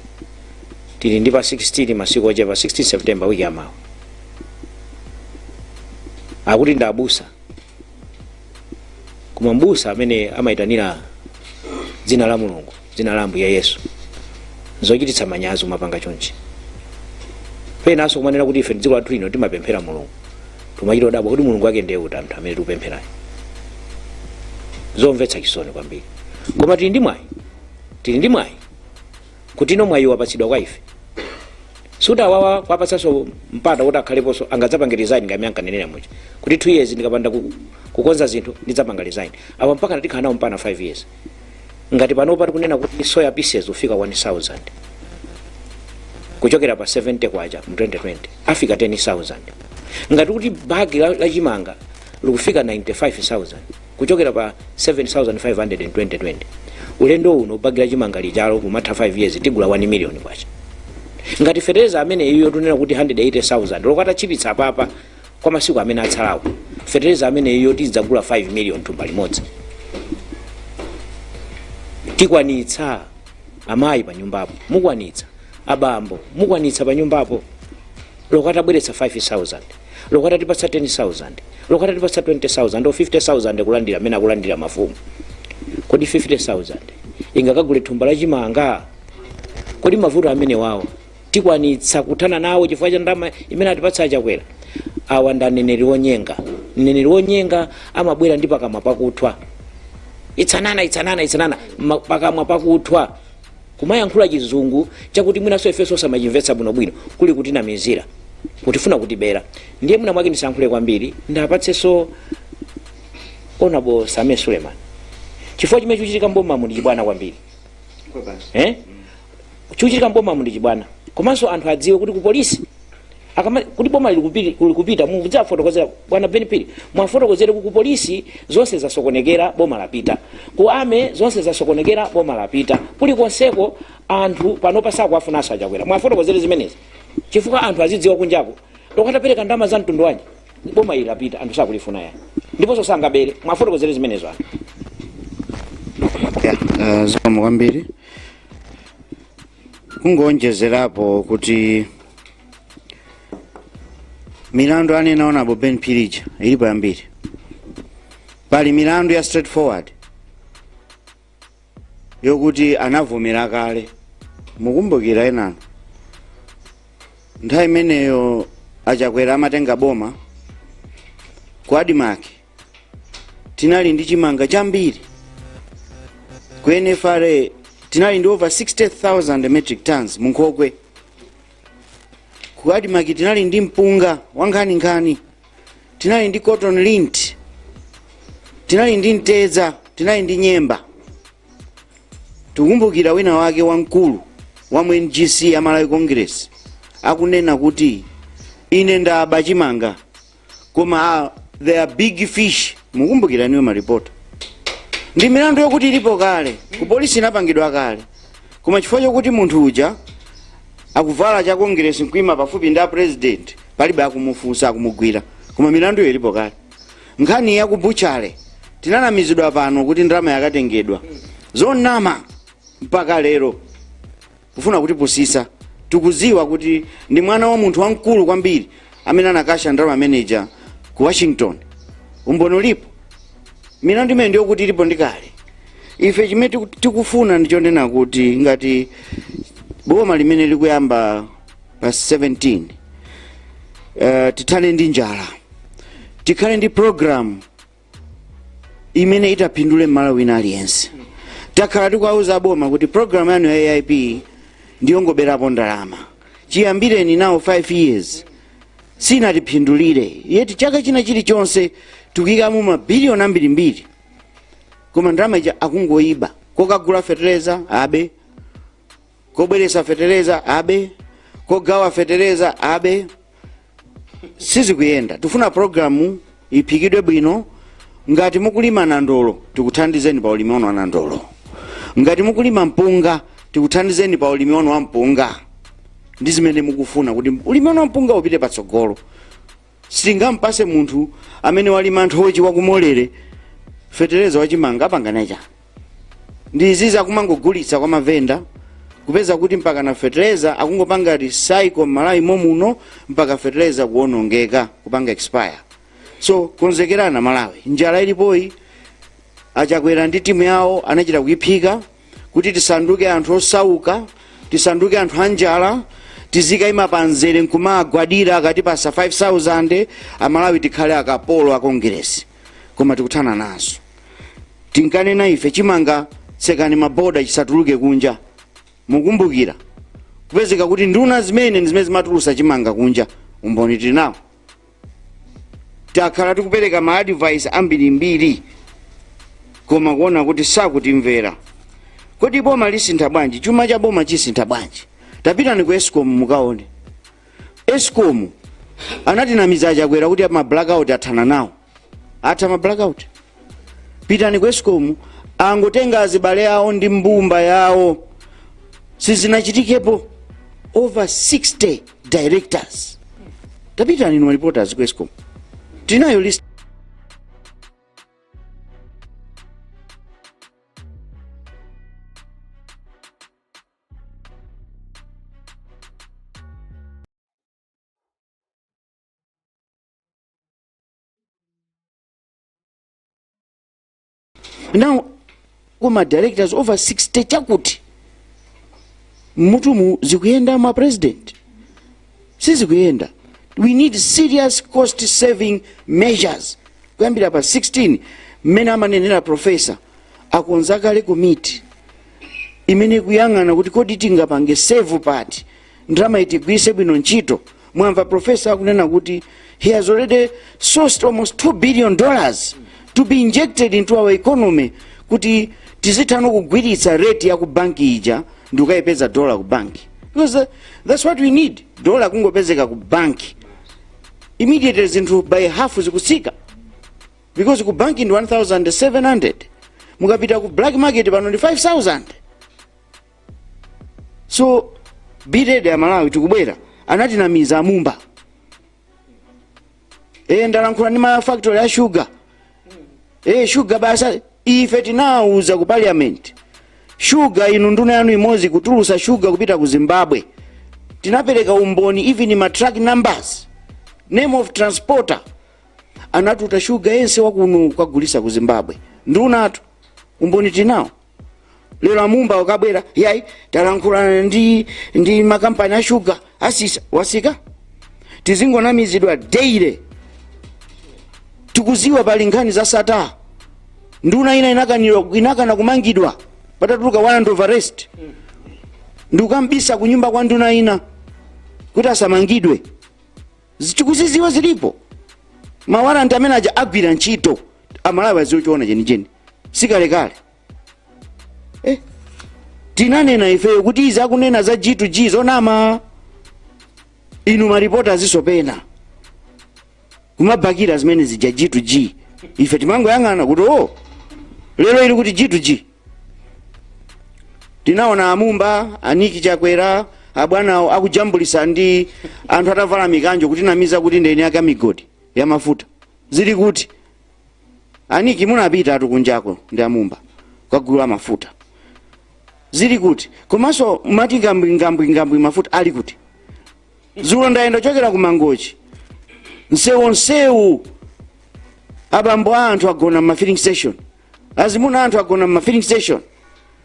S1: Tili ndi pa 16, masiku ochepa, 16 September, wiki yamawa. Akuti ndi abusa, koma mbusa amene amayitanira dzina la Mulungu, dzina la Ambuye Yesu, zochititsa manyazi kumapanga chonchi. Penanso kumanena kuti ife dziko lathu lino timapemphera Mulungu. Tumachita odabwa kuti Mulungu wake ndiye uti anthu amene tikupempherayo. Zomvetsa chisoni kwambiri, koma tili ndi mwayi, tili ndi mwayi kuti ino mwayi wapatsidwa kwa ife. Suti awawa kwapatsanso mpata kuti akhaleponso, angadzapange resign ngati ankanenera muja kuti 2 years ndikapanda kukonza zinthu ndidzapanga resign. Awa mpaka tikhala nawo mpana 5 years. Ngati panopa tikunena kuti soya pieces ufika 1000 kuchokera pa 70 kwacha mu 2020, afika 10,000. Ngati kuti bagi la chimanga likufika 95,000 kuchokera pa 7500 in 2020, ulendo uno bagi la chimanga lijalo kumatha 5 years tigula 1 million kwacha. Ngati fetereza amene iyo tunena kuti 180,000 lokata chipitsa papa, Kwa masiku amene atsalawo, fetereza ameneyo tidzagula 5 million thumba limodzi. Tikwanitsa? Amayi pa nyumbapo mukwanitsa? Abambo mukwanitsa pa nyumbapo? Lokatabweretsa 5000, lokatatipatsa 10,000, lokatatipatsa 20,000 or 50,000, kulandira amene akulandira mafumu, kodi 50,000 ingakagule thumba la chimanga? Kodi mavuto amene wawo tikwanitsa kuthana nawo chifukwa cha ndalama imene atipatsa Achakwera? Awa ndi aneneri wonyenga. Mneneri wonyenga amabwera ndi pakamwa pakuthwa, itsanana, itsanana, itsanana, pakamwa pakuthwa, kumayankhula Chizungu chakuti mwinanso ifenso samachimvetsa bwinobwino, kuli kutinamizira, kutifuna kutibera. Ndiye mwina mwake ndisayankhule kwambiri, ndapatsenso Honorable Sameer Suleman, chifukwa chimene chikuchitika mbomamu ndi chibwana kwambiri, eh? Chikuchitika mbomamu ndi chibwana. Komanso anthu adziwe kuti ku polisi akama kuti boma lili kupita, mudzafotokozera bwana Ben Phiri, mwafotokozere ku polisi zonse zasokonekera, boma lapita. Ku army zonse zasokonekera, boma lapita. Kulikonseko anthu panopa sakuwafunanso Achakwera. Mwafotokozere zimenezi chifukwa anthu azidziwa kunjako lokatapereka ndalama za mtundu wanji, boma ili lapita, anthu sakulifuna yani, ndiponso sangabere. Mwafotokozere zimenezo anthu.
S2: Yeah, zikomo kwambiri. Kungonjezerapo kuti milandu anena Honorable Ben Phiri ija ilipo yambiri. Pali milandu ya straightforward yokuti anavomera kale. Mukumbukira enano nthawi imeneyo Achakwera amatenga boma, ku ADMARC tinali ndi chimanga chambiri, ku NFRA tinali ndi over 60,000 metric tons munkhokwe, ku ADMARC tinali ndi mpunga wankhaninkhani, tinali ndi cotton lint, tinali ndi mtedza, tinali ndi nyemba. Tikukumbukira wina wake wamkulu wa mu NGC ya Malawi Congress akunena kuti, "Ine ndaba chimanga, koma there are big fish." Mukumbukira niwe maripota. Ndi milandu yokuti ilipo kale ku polisi, inapangidwa kale, koma chifukwa chokuti munthu uja akuvala cha Congress nkuima pafupi ndi a president, palibe akumufunsa, akumugwira, koma milanduyo ilipo kale. Nkhani ya ku butchery, tinanamizidwa pano kuti ndalama yakatengedwa, zonama mpaka lero, kufuna kutipusisa. Tikuziwa kuti ndi mwana wa munthu wamkulu kwambiri amene anakasha ndalama manager ku Washington, umboni ulipo. Milandu imene ndiyokuti ilipo ndi kale. Ife chimene tikufuna ndichonena kuti ngati boma limene likuyamba pa 17, tithane ndi njala, tikhale ndi program imene itapindule mmalo wina aliyense. Takhala tikuwauza boma kuti program yanu ya AIP ndiyongoberapo ndalama, chiyambireni nawo 5 years sinatiphindulire, yeti chaka china chilichonse tikuyikamo mabiliyoni ambirimbiri, koma ndalama ija akungoyiba. Kokagula fetereza abe, kobweresa fetereza abe, kogawa fetereza abe, sizikuyenda. Tifuna programu iphikidwe bwino. Ngati mukulima nandolo, tikuthandizeni pa ulimi wanu wa nandolo. Ngati mukulima mpunga, tikuthandizeni pa ulimi wanu wa mpunga ndi zimene mukufuna kuti ulimi wanu wa mpunga upite patsogolo. Sitingampase munthu amene walima nthochi wakumolere fetereza wachimanga, apangana chani? Ndi izizi akumangogulitsa kwa mavenda, kupeza kuti mpaka na fetereza akungopanga recycle m'Malawi momuno, mpaka fetereza kuwonongeka, kupanga expire. So konzekerana Malawi, njala ilipoyi Achakwera ndi timu yawo anachita kuiphika kuti tisanduke anthu osauka, tisanduke anthu anjala, tizikayima panzere nkumagwadira akatipasa 5000. Amalawi tikhale akapolo a Kongeresi, koma tikuthana nazo. Tinkanena ife, chimanga tsekani maboda, chisatuluke kunja. Mukumbukira kupezeka kuti nduna zimene ndi zimene zimatulusa chimanga kunja, umboni tili nawo. Takhala tikupereka ma advice ambirimbiri, koma kuona kuti sakutimvera. Kodi boma lisintha bwanji? Chuma cha boma chisintha bwanji? Tapitani ku ESCOM mukaone. ESCOM anatinamiza Achakwera kuti ma blackout athana nawo. Atha ma blackout? Pitani ku ESCOM, angotenga azibale awo ndi mbumba yawo, sizinachitikepo. Over 60 directors. Tapitani inu reporters ku ESCOM. Tinayo list. Now kuma directors over 60 chakuti mutumu zikuyenda, ma president, sizikuyenda. We need serious cost saving measures kuyambira pa 16. Mmene amanenera professor, akonza kale komiti imene ikuyang'ana kuti kodi tingapange save pati, ndalama itigwirise bwino ntchito. Mwamva professor akunena kuti he has already sourced almost $2 billion to be injected into our economy kuti tizithano kugwiritsa rate ya ku banki ija ndi kukayipeza dola ku banki, because that's what we need. Dola kungopezeka ku banki, immediately zinthu by half zikutsika, because ku banki ndi 1700, mukapita ku black market pano ndi 5000. So be ready, Amalawi, tikubwera. Anatinamiza amumba. Ndalankhula ndi ma factory ya sugar, sugar basa. Ife tinawuza ku parliament, sugar inu nduna yanu imodzi kutulusa sugar kupita ku Zimbabwe. Tinapereka umboni, even ma truck numbers, name of transporter. Anatuta shuga yense wakuno kukagulisa ku Zimbabwe, ndunatu. Umboni tinawo. Lero amumba ukabwera, yayi, talankhulana ndi makampani a shuga, asisa wasika. Tizingonamizidwa daily. Tikuziwa pali nkhani za Sattar. Nduna ina inakanirwa, inakana kumangidwa patatuluka warrant of arrest, ndikukambisa kunyumba kwa nduna ina kuti asamangidwe. Tikuziziwa, zilipo. Ma warrant amene aja agwira ntchito. Amalawi aziwe choona chenicheni, sikalekale. Tinanena ifeyo kuti izi akunena za G2G zonama. Inu maripota azisopena kumabakira zimene zija G2G. Ife timangoyang'ana kuti o, lero ili kuti G2G? Tinaona amumba aniki Chakwera abwanawo akujambulisa ndi anthu atavala mikanjo kutinamiza kuti ndeni ake migodi ya mafuta. Zili kuti? Aniki, munapita atu kunjako ndi amumba kukagula mafuta, zili kuti? Komanso mati ngambwi ngambwi ngambwi, mafuta ali kuti? Zulo ndayenda chokera ku Mangochi, msewu nsewu, abambo a anthu agona mma filling station, azimuna anthu agona mma filling station.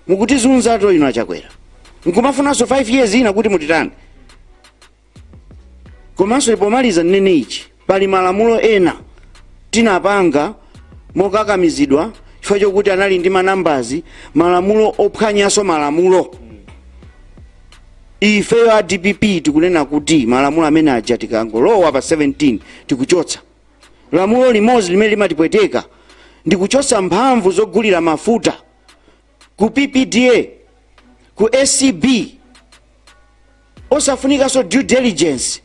S2: Mukutizunza to inu achakwera, nkumafunanso 5 years ina kuti mutitani? Komanso pomaliza nnene ichi, pali malamulo ena tinapanga mokakamizidwa chifukwa chokuti anali ndi manambazi, malamulo ophwanyanso malamulo. Ifeyo a DPP tikunena kuti malamulo amene aja tikangolowa pa 17 tikuchotsa. Lamulo limodzi limene limatipweteka ndi kuchotsa mphamvu zogulira mafuta ku PPDA, ku ACB, osafunikanso due diligence.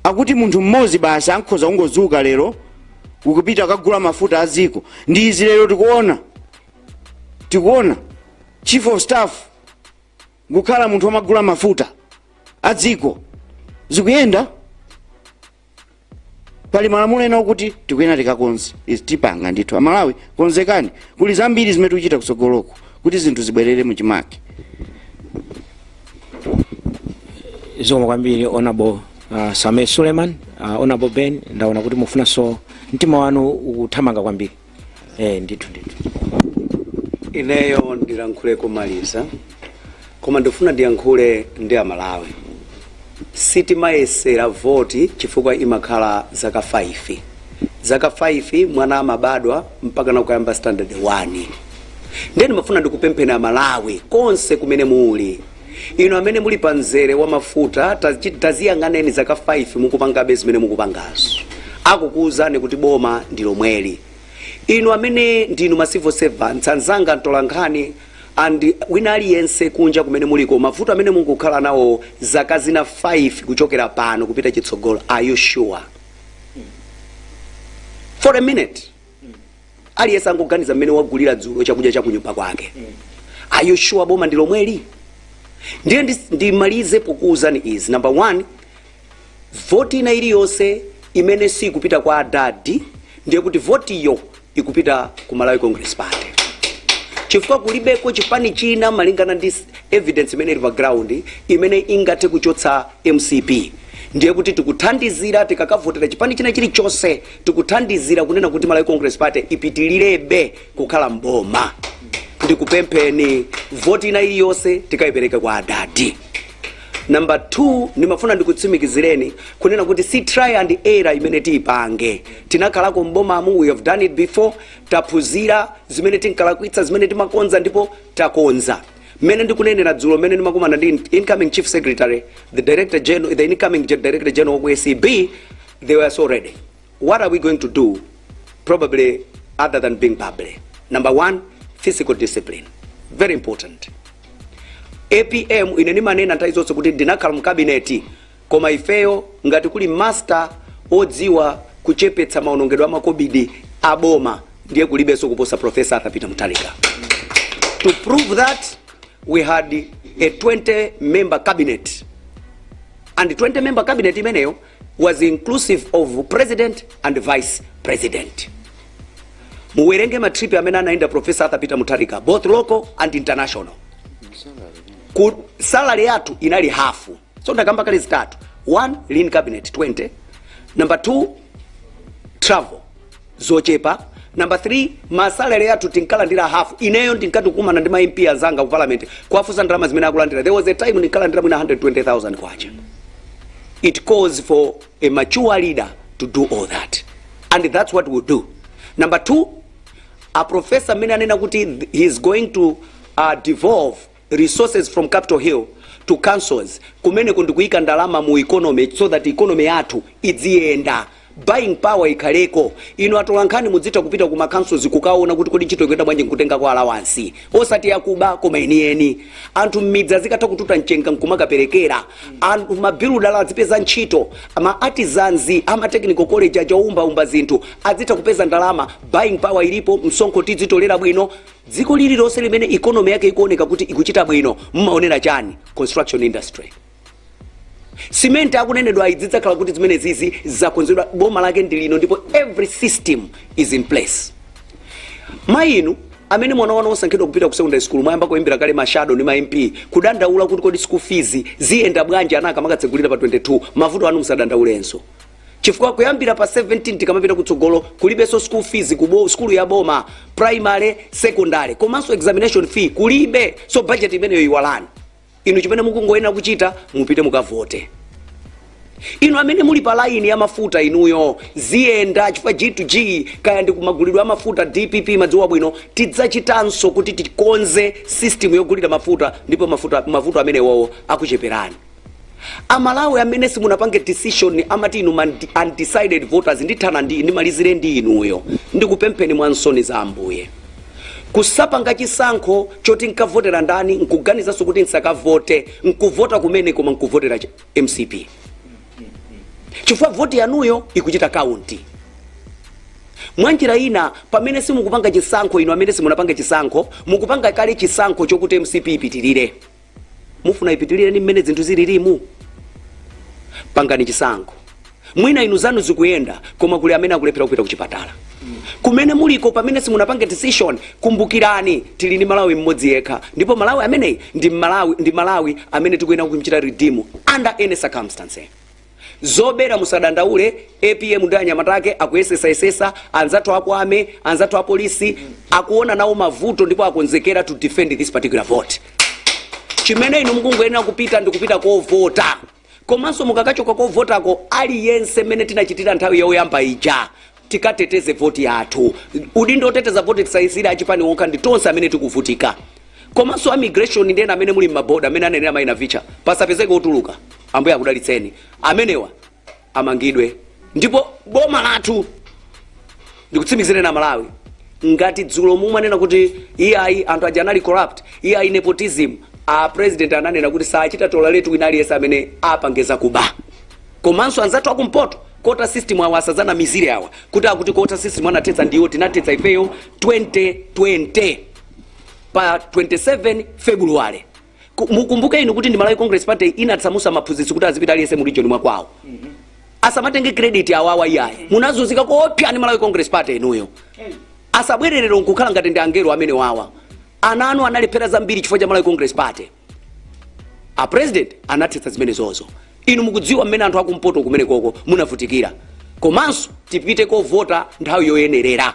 S2: Akuti munthu mmodzi basi ankhoza kungodzuka lero ukupita kukagula mafuta a dziko. Ndi izi lero tikuona chief of staff kukhala munthu wamagula mafuta a dziko, zikuyenda. Pali malamulo ena okuti tikuyena tikakonze. Izi tipanga ndithu. Amalawi, konzekani, kuli zambiri zimene tikuchita kutsogoloko kuti zinthu zibwerere muchimake.
S1: Zikomo kwambiri, Honorable Sameer Suleman. Honorable Ben, ndaona kuti mufunanso, mtima wanu ukuthamanga kwambiri. Ndithu ndithu.
S3: Ineyo ndilankhule kumaliza, koma ndifuna ndiyankhule ndi Amalawi. Sitimayesera voti chifukwa imakhala zaka 5, zaka 5 mwana amabadwa mpaka nakuyamba standard 1. Ndiye ndimafuna ndikupempheni Amalawi konse kumene muli, inu amene muli pa mzere wa mafuta, taziyang'aneni zaka 5 mukupangabe zimene mukupangazo, akukuwuzani kuti boma ndi lomweli. Inu amene ndinu ma civil servants anzanga, mtolankhani and wina aliyense kunja kumene muliko, mavuto amene mukukhala nawo zaka zina 5 kuchokera pano kupita chitsogolo, are you sure? For a minute aliyense angoganiza mmene wagulira dzulo chakudya cha kunyumba kwake. Are you sure boma ndi lomweli? Ndiye ndimalize pokuwuzani izi. Number one, voti ina iliyonse Imene sikupita kwa adadi, ndiye kuti votiyo ikupita ku Malawi Congress Party, chifukwa kulibeko chipani china, malingana ndi evidence imene ili pa ground, imene ingathe kuchotsa MCP. Ndiye kuti tikuthandizira, tikakavotera chipani china chilichonse, tikuthandizira kunena kuti Malawi Congress Party ipitilirebe kukhala mboma. Ndikupempheni, voti ina iliyonse tikayipereke kwa adadi. Number 2, ndimafuna ndikutsimikizireni kunena kuti si try and error imene tiyipange. Tinakhalako mbomamu, we have done it before. Taphunzira zimene tinkalakwitsa, zimene timakonza, ndipo takonza. Mmene ndikunenera, dzulo mmene ndimakumana ndi incoming chief secretary, the director general, the incoming director general of ACB, they were so ready. What are we going to do, probably, other than being bubbly? Number one, fiscal discipline, very important. APM, ine ndimanena nthawi zonse kuti ndinakhala mu cabinet, koma ifeyo ngati kuli master odziwa kuchepetsa maonongedwe amakobidi aboma, ndiye kulibenso kuposa Professor Arthur Peter Mutharika. To prove that, we had a 20 member cabinet, and 20 member cabinet imeneyo was inclusive of president and vice president. Muwerenge ma trip amene anaenda Professor Arthur Peter Mutharika, both local and international. Ku salary yathu inali hafu. So ndakamba kale zitatu: one, lean cabinet 20; number two, travel zochepa; number 3, ma salary yathu tinkalandira hafu. Ineyo ndinkati kukumana ndi ma MP anzanga ku parliament, kuwafunsa ndalama zimene akulandira. There was a time ndinkalandira mwina 120,000 kwacha. It calls for a mature leader to do all that, and that's what we'll do. Number two, a professor amene anena kuti he is going to devolve resources from Capitol Hill to councils, kumeneko ndikuyika ndalama mu economy so that economy yathu idziyenda, buying power ikhaleko. Inu atolankhani mudzitha kupita kuma councils kukaona kuti kodi ntchito ikuyenda bwanji, nkutenga kwa allowance, osati yakuba koma enieni. Anthu mmidzi azikatha kututa mchenga nkumakaperekera, anthu ma builder azipeza ntchito, ma artisans ama technical college achaumbaumba zinthu azitha kupeza ndalama. Buying power ilipo, msonkho tidzitolera bwino. Dziko lililonse limene economy yake ikuoneka kuti ikuchita bwino, mmaonera chani? Construction industry. Simenti akunenedwa idzidzakhala kuti zimene zizi zakonzedwa, boma lake ndi lino, ndipo every system is in place. Mayi inu amene mwana wanu osankhidwa kupita ku secondary school, mwayamba kuimbira kale ma shadow ndi ma MP kudandaula kuti kodi school fees ziyenda bwanji ana akamakatsekulira pa 22, mavuto anu musadandaulenso, chifukwa kuyambira pa 17 tikamapita kutsogolo kulibenso school fees ku skulu ya boma, primary, secondary, komanso examination fee kulibe. So budget imeneyo iwalani. Inu chimene mukungoyenera kuchita, mupite mukavote. Inu amene muli pa laini ya mafuta, inuyo ziyenda, chifukwa G2G, kaya ndi kumagulidwe amafuta, DPP madziwa bwino, tidzachitanso kuti tikonze system yogulira mafuta, ndipo mafuta mavuto amenewowo akucheperani. Amalawi amene simunapange decision, amati inu undecided voters, ndithana ndi ndimalizire ndi inuyo, ndikupempheni mwansoni za Ambuye, kusapanga chisankho choti nkavotera ndani, nkuganizanso kuti nsakavote, nkuvota kumene koma nkuvotera MCP, chifukwa voti yanuyo ikuchita count. Mwanjira ina, pamene simukupanga chisankho, inu amene simunapanga chisankho, mukupanga kale chisankho chokuti MCP ipitirire. Mufuna ipitirire ni mmene zinthu zililimu? Pangani chisankho. Mwina inu zanu zikuyenda, koma kuli amene akulephera kupita kuchipatala kumene muliko. Pamene simunapange decision, kumbukirani, tili ndi Malawi mmodzi yekha, ndipo Malawi ameneyi ndi Malawi amene tikuyenera kumchita redeem under any circumstance. Zobera musadandaule, APM ndi anyamata ake akuyesesayesesa, anzathu akwame, anzathu apolisi akuona nawo mavuto, ndipo akonzekera to defend this particular vote. Chimene inu mukungoyenera kupita ndi kupita kovota. Komanso mukakachoka kovotako, aliyense, mmene tinachitira nthawi yoyamba ija, tikateteze voti yathu. Udindo oteteza voti tisayisire achipani wokha, ndi tonse amene tikuvutika. Komanso immigration ndena amene muli m'maboda, amene anenera mayina vicha, pasapezeke otuluka. Ambuye akudalitseni. Amenewa amangidwe. Ndipo boma lathu, ndikutsimikizire na Malawi, ngati dzulo mumanena kuti iyayi, anthu aja anali corrupt, iyayi, nepotism, a president ananena kuti sachita tolerate wina aliyense amene apangeza kuba. Komanso anzathu akumpoto, quota system awa asazanamizire awa kuti akuti quota system anathetsa ndiwo. Tinathetsa ifeyo 2020 pa 27 February. Mukumbuke inu kuti ndi Malawi Congress Party inatsamusa maphunzitsi kuti azipita aliyense mu region mwakwawo. Asamatenge credit awawa, iyayi. Munazunzika koopsa ndi Malawi Congress Party inuyo. Asabwererero nkukhala ngati ndi angelo amene wawa. Ana anu analephera zambiri chifukwa cha Malawi Congress Party. A president anathetsa zimene zozo. Inu mukudziwa mmene anthu akumpoto kumene koko munavutikira. Komanso tipite kovota nthawi yoyenerera.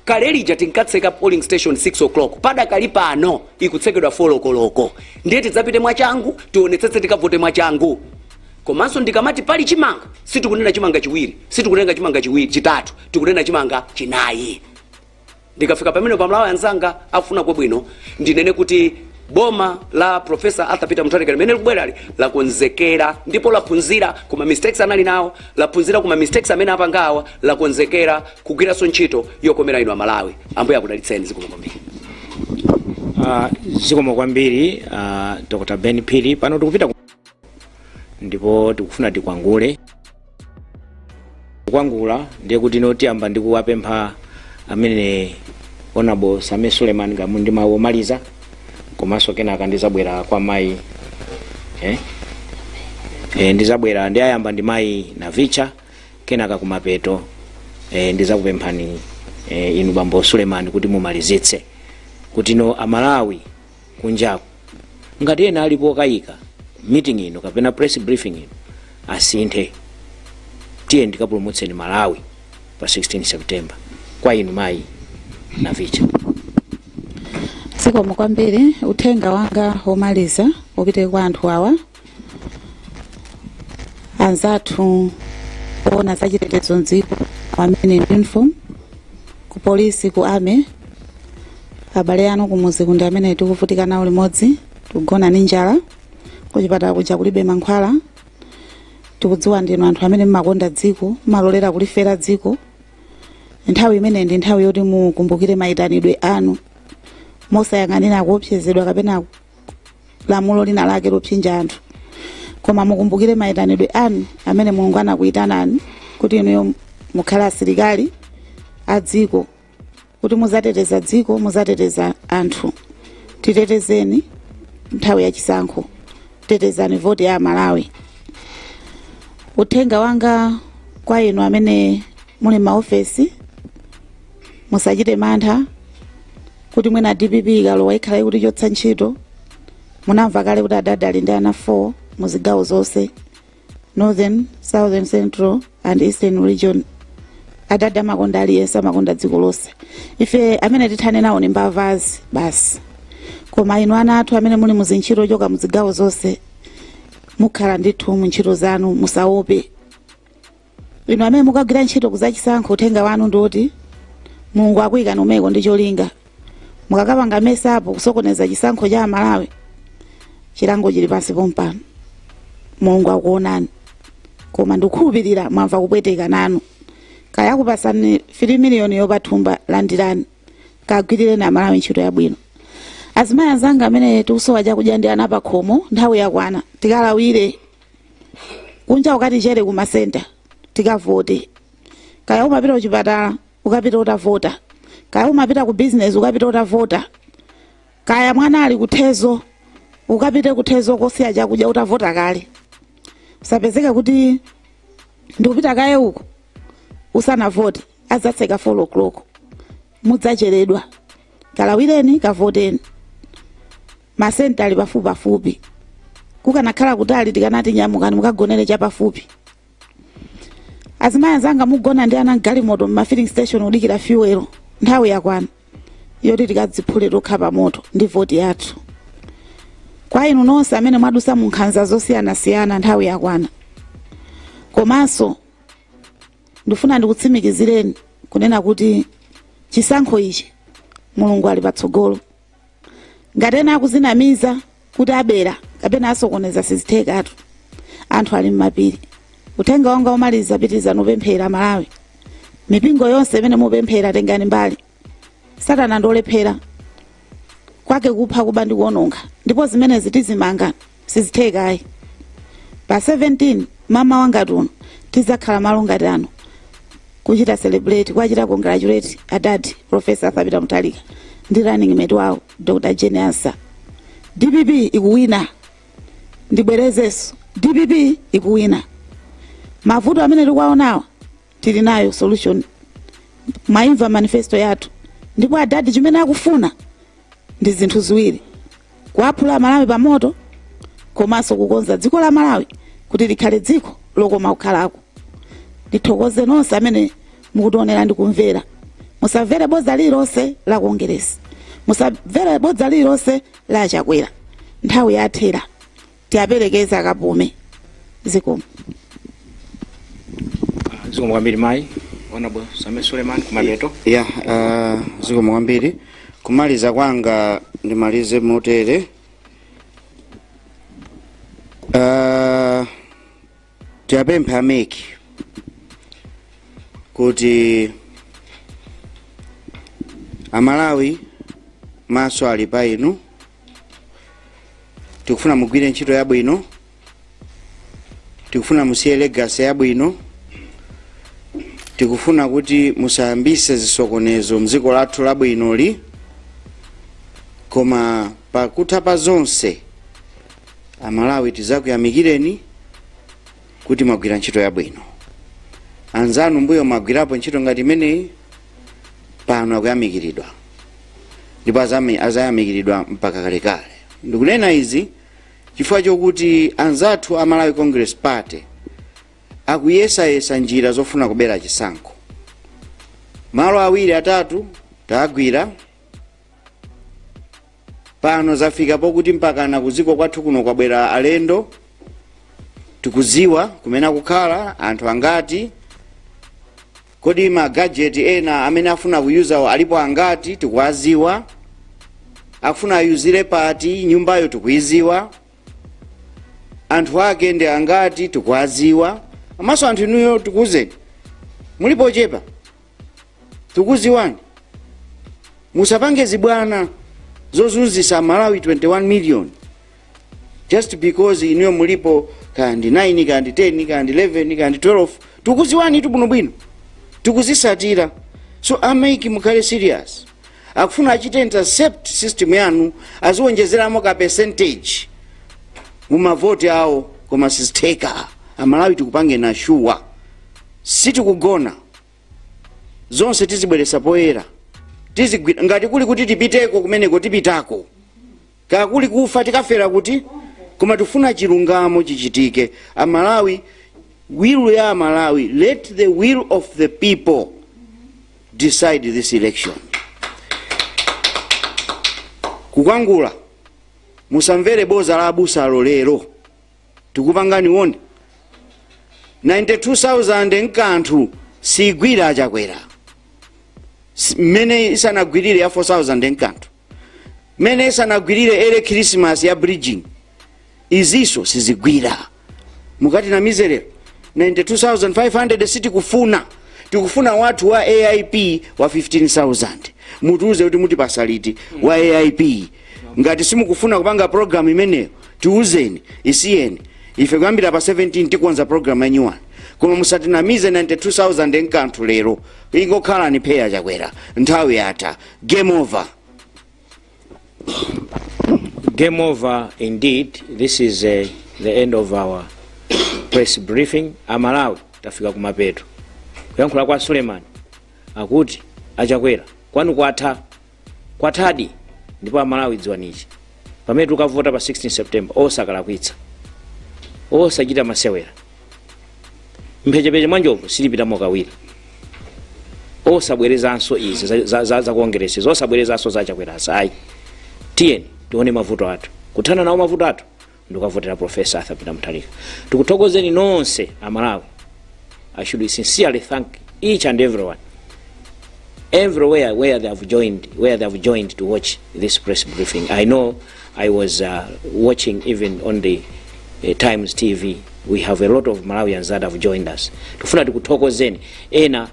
S3: Kale lija tinkatseka polling station 6 o'clock, padakali pano ikutsekedwa 4 o'clock. Ndiye tidzapite mwachangu, tionetsetse tikavote mwachangu. Komanso ndikamati pali chimanga, sitikunena chimanga chiwiri, sitikunena chimanga chiwiri chitatu, tikunena chimanga chinayi. Ndikafika pamene pamalawi anzanga akufuna kwabwino, ndinene kuti boma la Professor Arthur Peter Mutharika limene likubwerali lakonzekera ndipo laphunzira kuma mistakes anali nawo, laphunzira kuma mistakes amene apangawa, lakonzekera kugwiranso ntchito yokomera inu Amalawi. Ambuye akudalitseni. Zikomo kwambiri.
S1: Zikomo kwambiri, Dr Ben Phiri. Pano tikupita ndipo tikufuna tikwangule. Kukwangula ndiye kuti notiyamba ndi kuwapempha amene Honorable Sameer Suleman ngamu ndi mawu omaliza, komanso kenaka ndizabwera kwa mayi ndizabwera ndi ayamba ndi mayi Navicha, kenaka kumapeto ndizakupemphani inu bambo Suleman kuti mumalizitse, kuti no Amalawi kunjaku ngati ena alipo okayika meeting ino kapena press briefing ino asinthe. Tiye ndikapulumutseni Malawi pa 16 September. Kwa inu mayi Navicha.
S4: Zikomo kwambiri. Uthenga wanga womaliza upite kwa anthu awa, anzathu oona zachitetezo mdziko amene in uniform, ku polisi, ku army, abale anu kumuzi kundi amene tikuvutika nawo limodzi, tikugona ndi njala, kuchipatala kuja kulibe mankhwala. Tikudziwa ndinu anthu amene mmakonda dziko, mmalolera kulifera dziko. Nthawi imene ndi nthawi yoti mukumbukire mayitanidwe anu, mosayang'anira kuopsezedwa kapena lamulo lina lake lopsinja anthu, koma mukumbukire mayitanidwe anu amene Mulungu anakuyitanani kuti inuyo mukhale asilikali a dziko, kuti muzateteza dziko, muzateteza anthu. Titetezeni nthawi yachisankho, tetezani voti ya Malawi. Uthenga wanga kwa inu amene muli maofesi, musachite mantha kuti mwina DPP ikalowa ikhala ikutichotsa ntchito. Munamva kale kuti adada ali ndi ana 4 muzigawo zonse, Northern, Southern, Central and Eastern Region. Adada amakonda aliyense, amakonda dziko lonse. Ife amene tithane nawo ni mbavazi basi. Koma inu ana athu amene muli muzintchito choka muzigawo zonse, mukhala ndithu mu ntchito zanu, musaope. Inu amene mukagwira ntchito kuzachisankho, uthenga wanu ndiwoti Mulungu akuyikani umeko ndi cholinga. Mukakapanga mess up, kusokoneza chisankho cha Amalawi, chilango chili pansi pompano. Mulungu akuonani. Koma ndikukhulupirira mwamva kupweteka nanu. Kaya kupasani 3 miliyoni yopathumba, landirani, kagwirireni Amalawi ntchito yabwino. Azimayi anzanga amene tikusowa chakudya ndi ana pakhomo, nthawi yakwana tikalawire kunja, ukatichere kumasenta, tikavote. Kaya umapita kuchipatala, ukapita utavota. Kaya umapita ku business, ukapita utavota. Kaya mwana ali kuthezo, ukapite kuthezo kosiya chakudya utavota kale. Usapezeke kuti ndikupita kaye uko usanavote, adzatseka 4 o'clock, mudzacheredwa. Kalawireni, kavoteni. Masenta ali pafupi pafupi. Kukanakhala kutali tikanati nyamukani mukagonere chapafupi. Azimayi anzanga mugona ndi ana mgalimoto mma filling station kudikira fuel, nthawi yakwana yoti tikadziphule tokha pa moto ndi voti yathu. Kwa inu nonse amene mwadusa mu nkhanza zosiyanasiyana, nthawi yakwana. Komanso ndifuna ndikutsimikizireni kunena kuti chisankho ichi Mulungu ali patsogolo. Ngati ena akuzinamiza kuti abera kapena asokoneza, sizithekatu, anthu ali mmapiri. Uthenga wanga omaliza, pitirizani upemphera Malawi. Mipingo yonse imene mupemphera, tengani mbali. Satana ndolephera kwake kupha, kuba ndi kuononga, ndipo zimenezi tizimanga, sizithekayi. Pa 17 mama wanga tuno tidzakhala malo ngati ano kuchita celebrate, kuchita congratulate adadi Professor Arthur Peter Mutharika ndi running mate wawo Dr Jane Ansah. DPP ikuwina. Ndibwerezenso, DPP ikuwina. Mavuto amene tikuwaonawa, tili nayo solution. Mwaimva manifesto yathu. Ndipo adadi chimene akufuna ndi zinthu ziwiri: kuaphula Malawi pamoto komanso kukonza dziko la Malawi kuti likhale dziko lokoma kukhalako. Ndithokoze nonse amene mukutionera ndi kumvera. Musamvere bodza lililonse la Kongeresi, musamvere bodza lililonse la Chakwera. Nthawi yathera, tiaperekeze akapume. Zikomo.
S1: Zikomo kwambiri mayi Honorable Sameer Suleman. Kumapeto.
S2: Ya, zikomo kwambiri. Kumaliza kwanga ndimalize motere. Tiyapempha a MEC kuti Amalawi maso ali pa inu. Tikufuna mugwire ntchito yabwino, tikufuna musiye legacy yabwino, tikufuna kuti musayambise zisokonezo mdziko lathu labwinoli. Koma pakutha pa zonse, Amalawi tizakuyamikireni kuti mwagwira ntchito yabwino. Anzanu mbuyo mwagwirapo ntchito ngati imeneyi, pano akuyamikiridwa ndipo azayamikiridwa mpaka kalekale. Ndikunena izi chifukwa chokuti anzathu a Malawi Congress Party akuyesayesa njira zofuna kubera chisankho. Malo awiri atatu tagwira pano, zafika pokuti mpakana kuziko kwathu kuno kwabwera alendo. Tikuziwa kumene akukhala, anthu angati, kodi ma gadget ena amene afuna kuyuzawo alipo angati, tikuwaziwa. Akufuna ayuzire pati nyumbayo, tikuiziwa. Anthu ake ndi angati, tikuwaziwa. Amaso anthu inuyo, tikuwuzeni, mulipo ochepa, tikuziwani. Musapange zibwana zozunzisa Malawi 21 million just because inuyo mulipo kandi 9, kandi 10, kandi 11, kandi 12. Tikuziwani tu bwinobwino, tikuzisatira. So a MEC, mukhale serious. Akufuna achite intercept system yanu, aziwonjezeramo ka percentage mumavoti awo, koma sizitheka. Amalawi tikupange assure, sitikugona. Zonse tizibweresa poyera, tizigwira. Ngati kuli kuti tipiteko kumeneko, tipitako. Kakuli kufa, tikafera kuti, koma tifuna chilungamo chichitike. Amalawi, will ya Amalawi, let the will of the people decide this election. Kukwangula, musamvere boza la abusalo. Lero tikupangani woni 92,000 nkanthu sigwira Achakwera. Mmene isanagwirire ya 4000 nkanthu, mmene isanagwirire early Christmas ya bridging, iziso sizigwira. Mukati namize lero 92,500 sitikufuna, tikufuna wathu wa AIP wa 15,000. Mutiuze kuti mutipasa liti wa AIP. Ngati simukufuna kupanga program imeneyo, tiuzeni, isiyeni. Ife kuyambira pa 17 tikonza program ya new one, koma musatinamize 92,000 nkanthu lero. Ingokhalani pheya Chakwera, nthawi yatha. Game over.
S1: Game over indeed. This is the end of our press briefing. Amalawi, tafika kumapeto. Kuyankhula kwa Suleiman akuti Achakwera kwanu kwatha, kwathadi. Ndipo Amalawi, dziwanichi, pamene tikavota pa 16 September, osakalakwitsa, osachita masewera. Mphechepeche mwa njovu silipitamo kawiri. Osabwerezanso izi za Kongeresi, osabwerezanso za Chakwera, ayi. Tiyeni tione mavuto athu, kuthana nawo mavuto athu ndikukavotera Professor Arthur Peter Mutharika. Tikuthokozeni nonse Amalawi. I should sincerely thank each and everyone everywhere where they have joined to watch this press briefing. I know I was watching even on the Times TV. We have a lot of Malawians that have joined us. Tufuna tikuthokozeni. Ena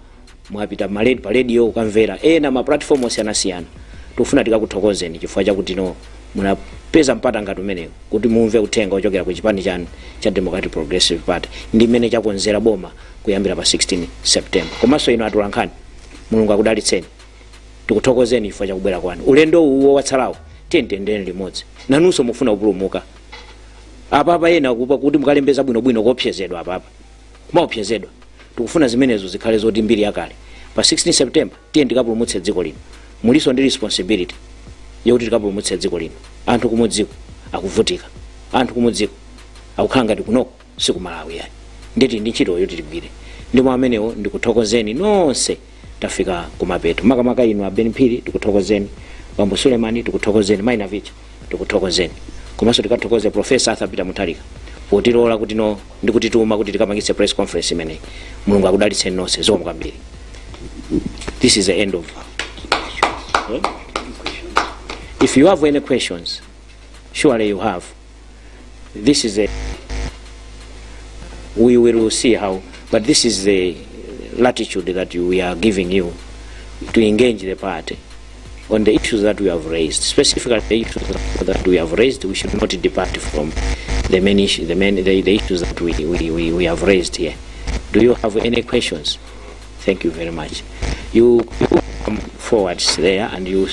S1: mwapita pa radio ukamvera, ena ma platform osiyanasiyana. Tufuna tikakuthokozeni chifukwa chakuti no munapeza mpata ngati umenewu kuti mumve uthenga ochokera ku chipani chanu cha Democratic Progressive Party ndi mmene chakonzera boma kuyambira pa 16 September. Komanso inu atolankhani, Mulungu akudalitseni. Tikuthokozeni chifukwa chakubwera kwanu. Ulendo uwo watsalawo, tiyeni tiyendere limodzi. Nanunso mufuna kupulumuka apapa, ena kupa kuti mukalembeza bwinobwino, kuopsezedwa apapa. Kumaopsezedwa. Tikufuna zimenezo zikhale zoti mbiri yakale. Pa 16 September tiye tikapulumutse dziko lino. Muliso ndi responsibility yokuti tikapulumutse dziko lino. Anthu kumudziko akuvutika, anthu kumudziko akukhala ngati kunoko sikumalawi yayi. Nditi ndi ntchito yoti tigwire. Ndimo amenewo ndikuthokozeni nonse. Tafika kumapeto. Makamaka inu a Ben Phiri, tikuthokozeni. Bambo Sulemani, tikuthokozeni. Mayi Navicha, tikuthokozeni. Komanso tikathokoze Professor Arthur Peter Mutharika potilola kuti no ndikutituma kuti tikapangitse press conference imeneyi. Mulungu akudalitseni nonse. Zikomo kwambiri. This is the end of. If you have any questions, surely you have. This is a we will see how, but this is the latitude that we are giving you to engage the party on the issues that we have raised, specifically the issues that we have raised. We should not depart from the main issue, the main the issues that we have raised here. Do you have any questions? Thank you very much. You come forward there and you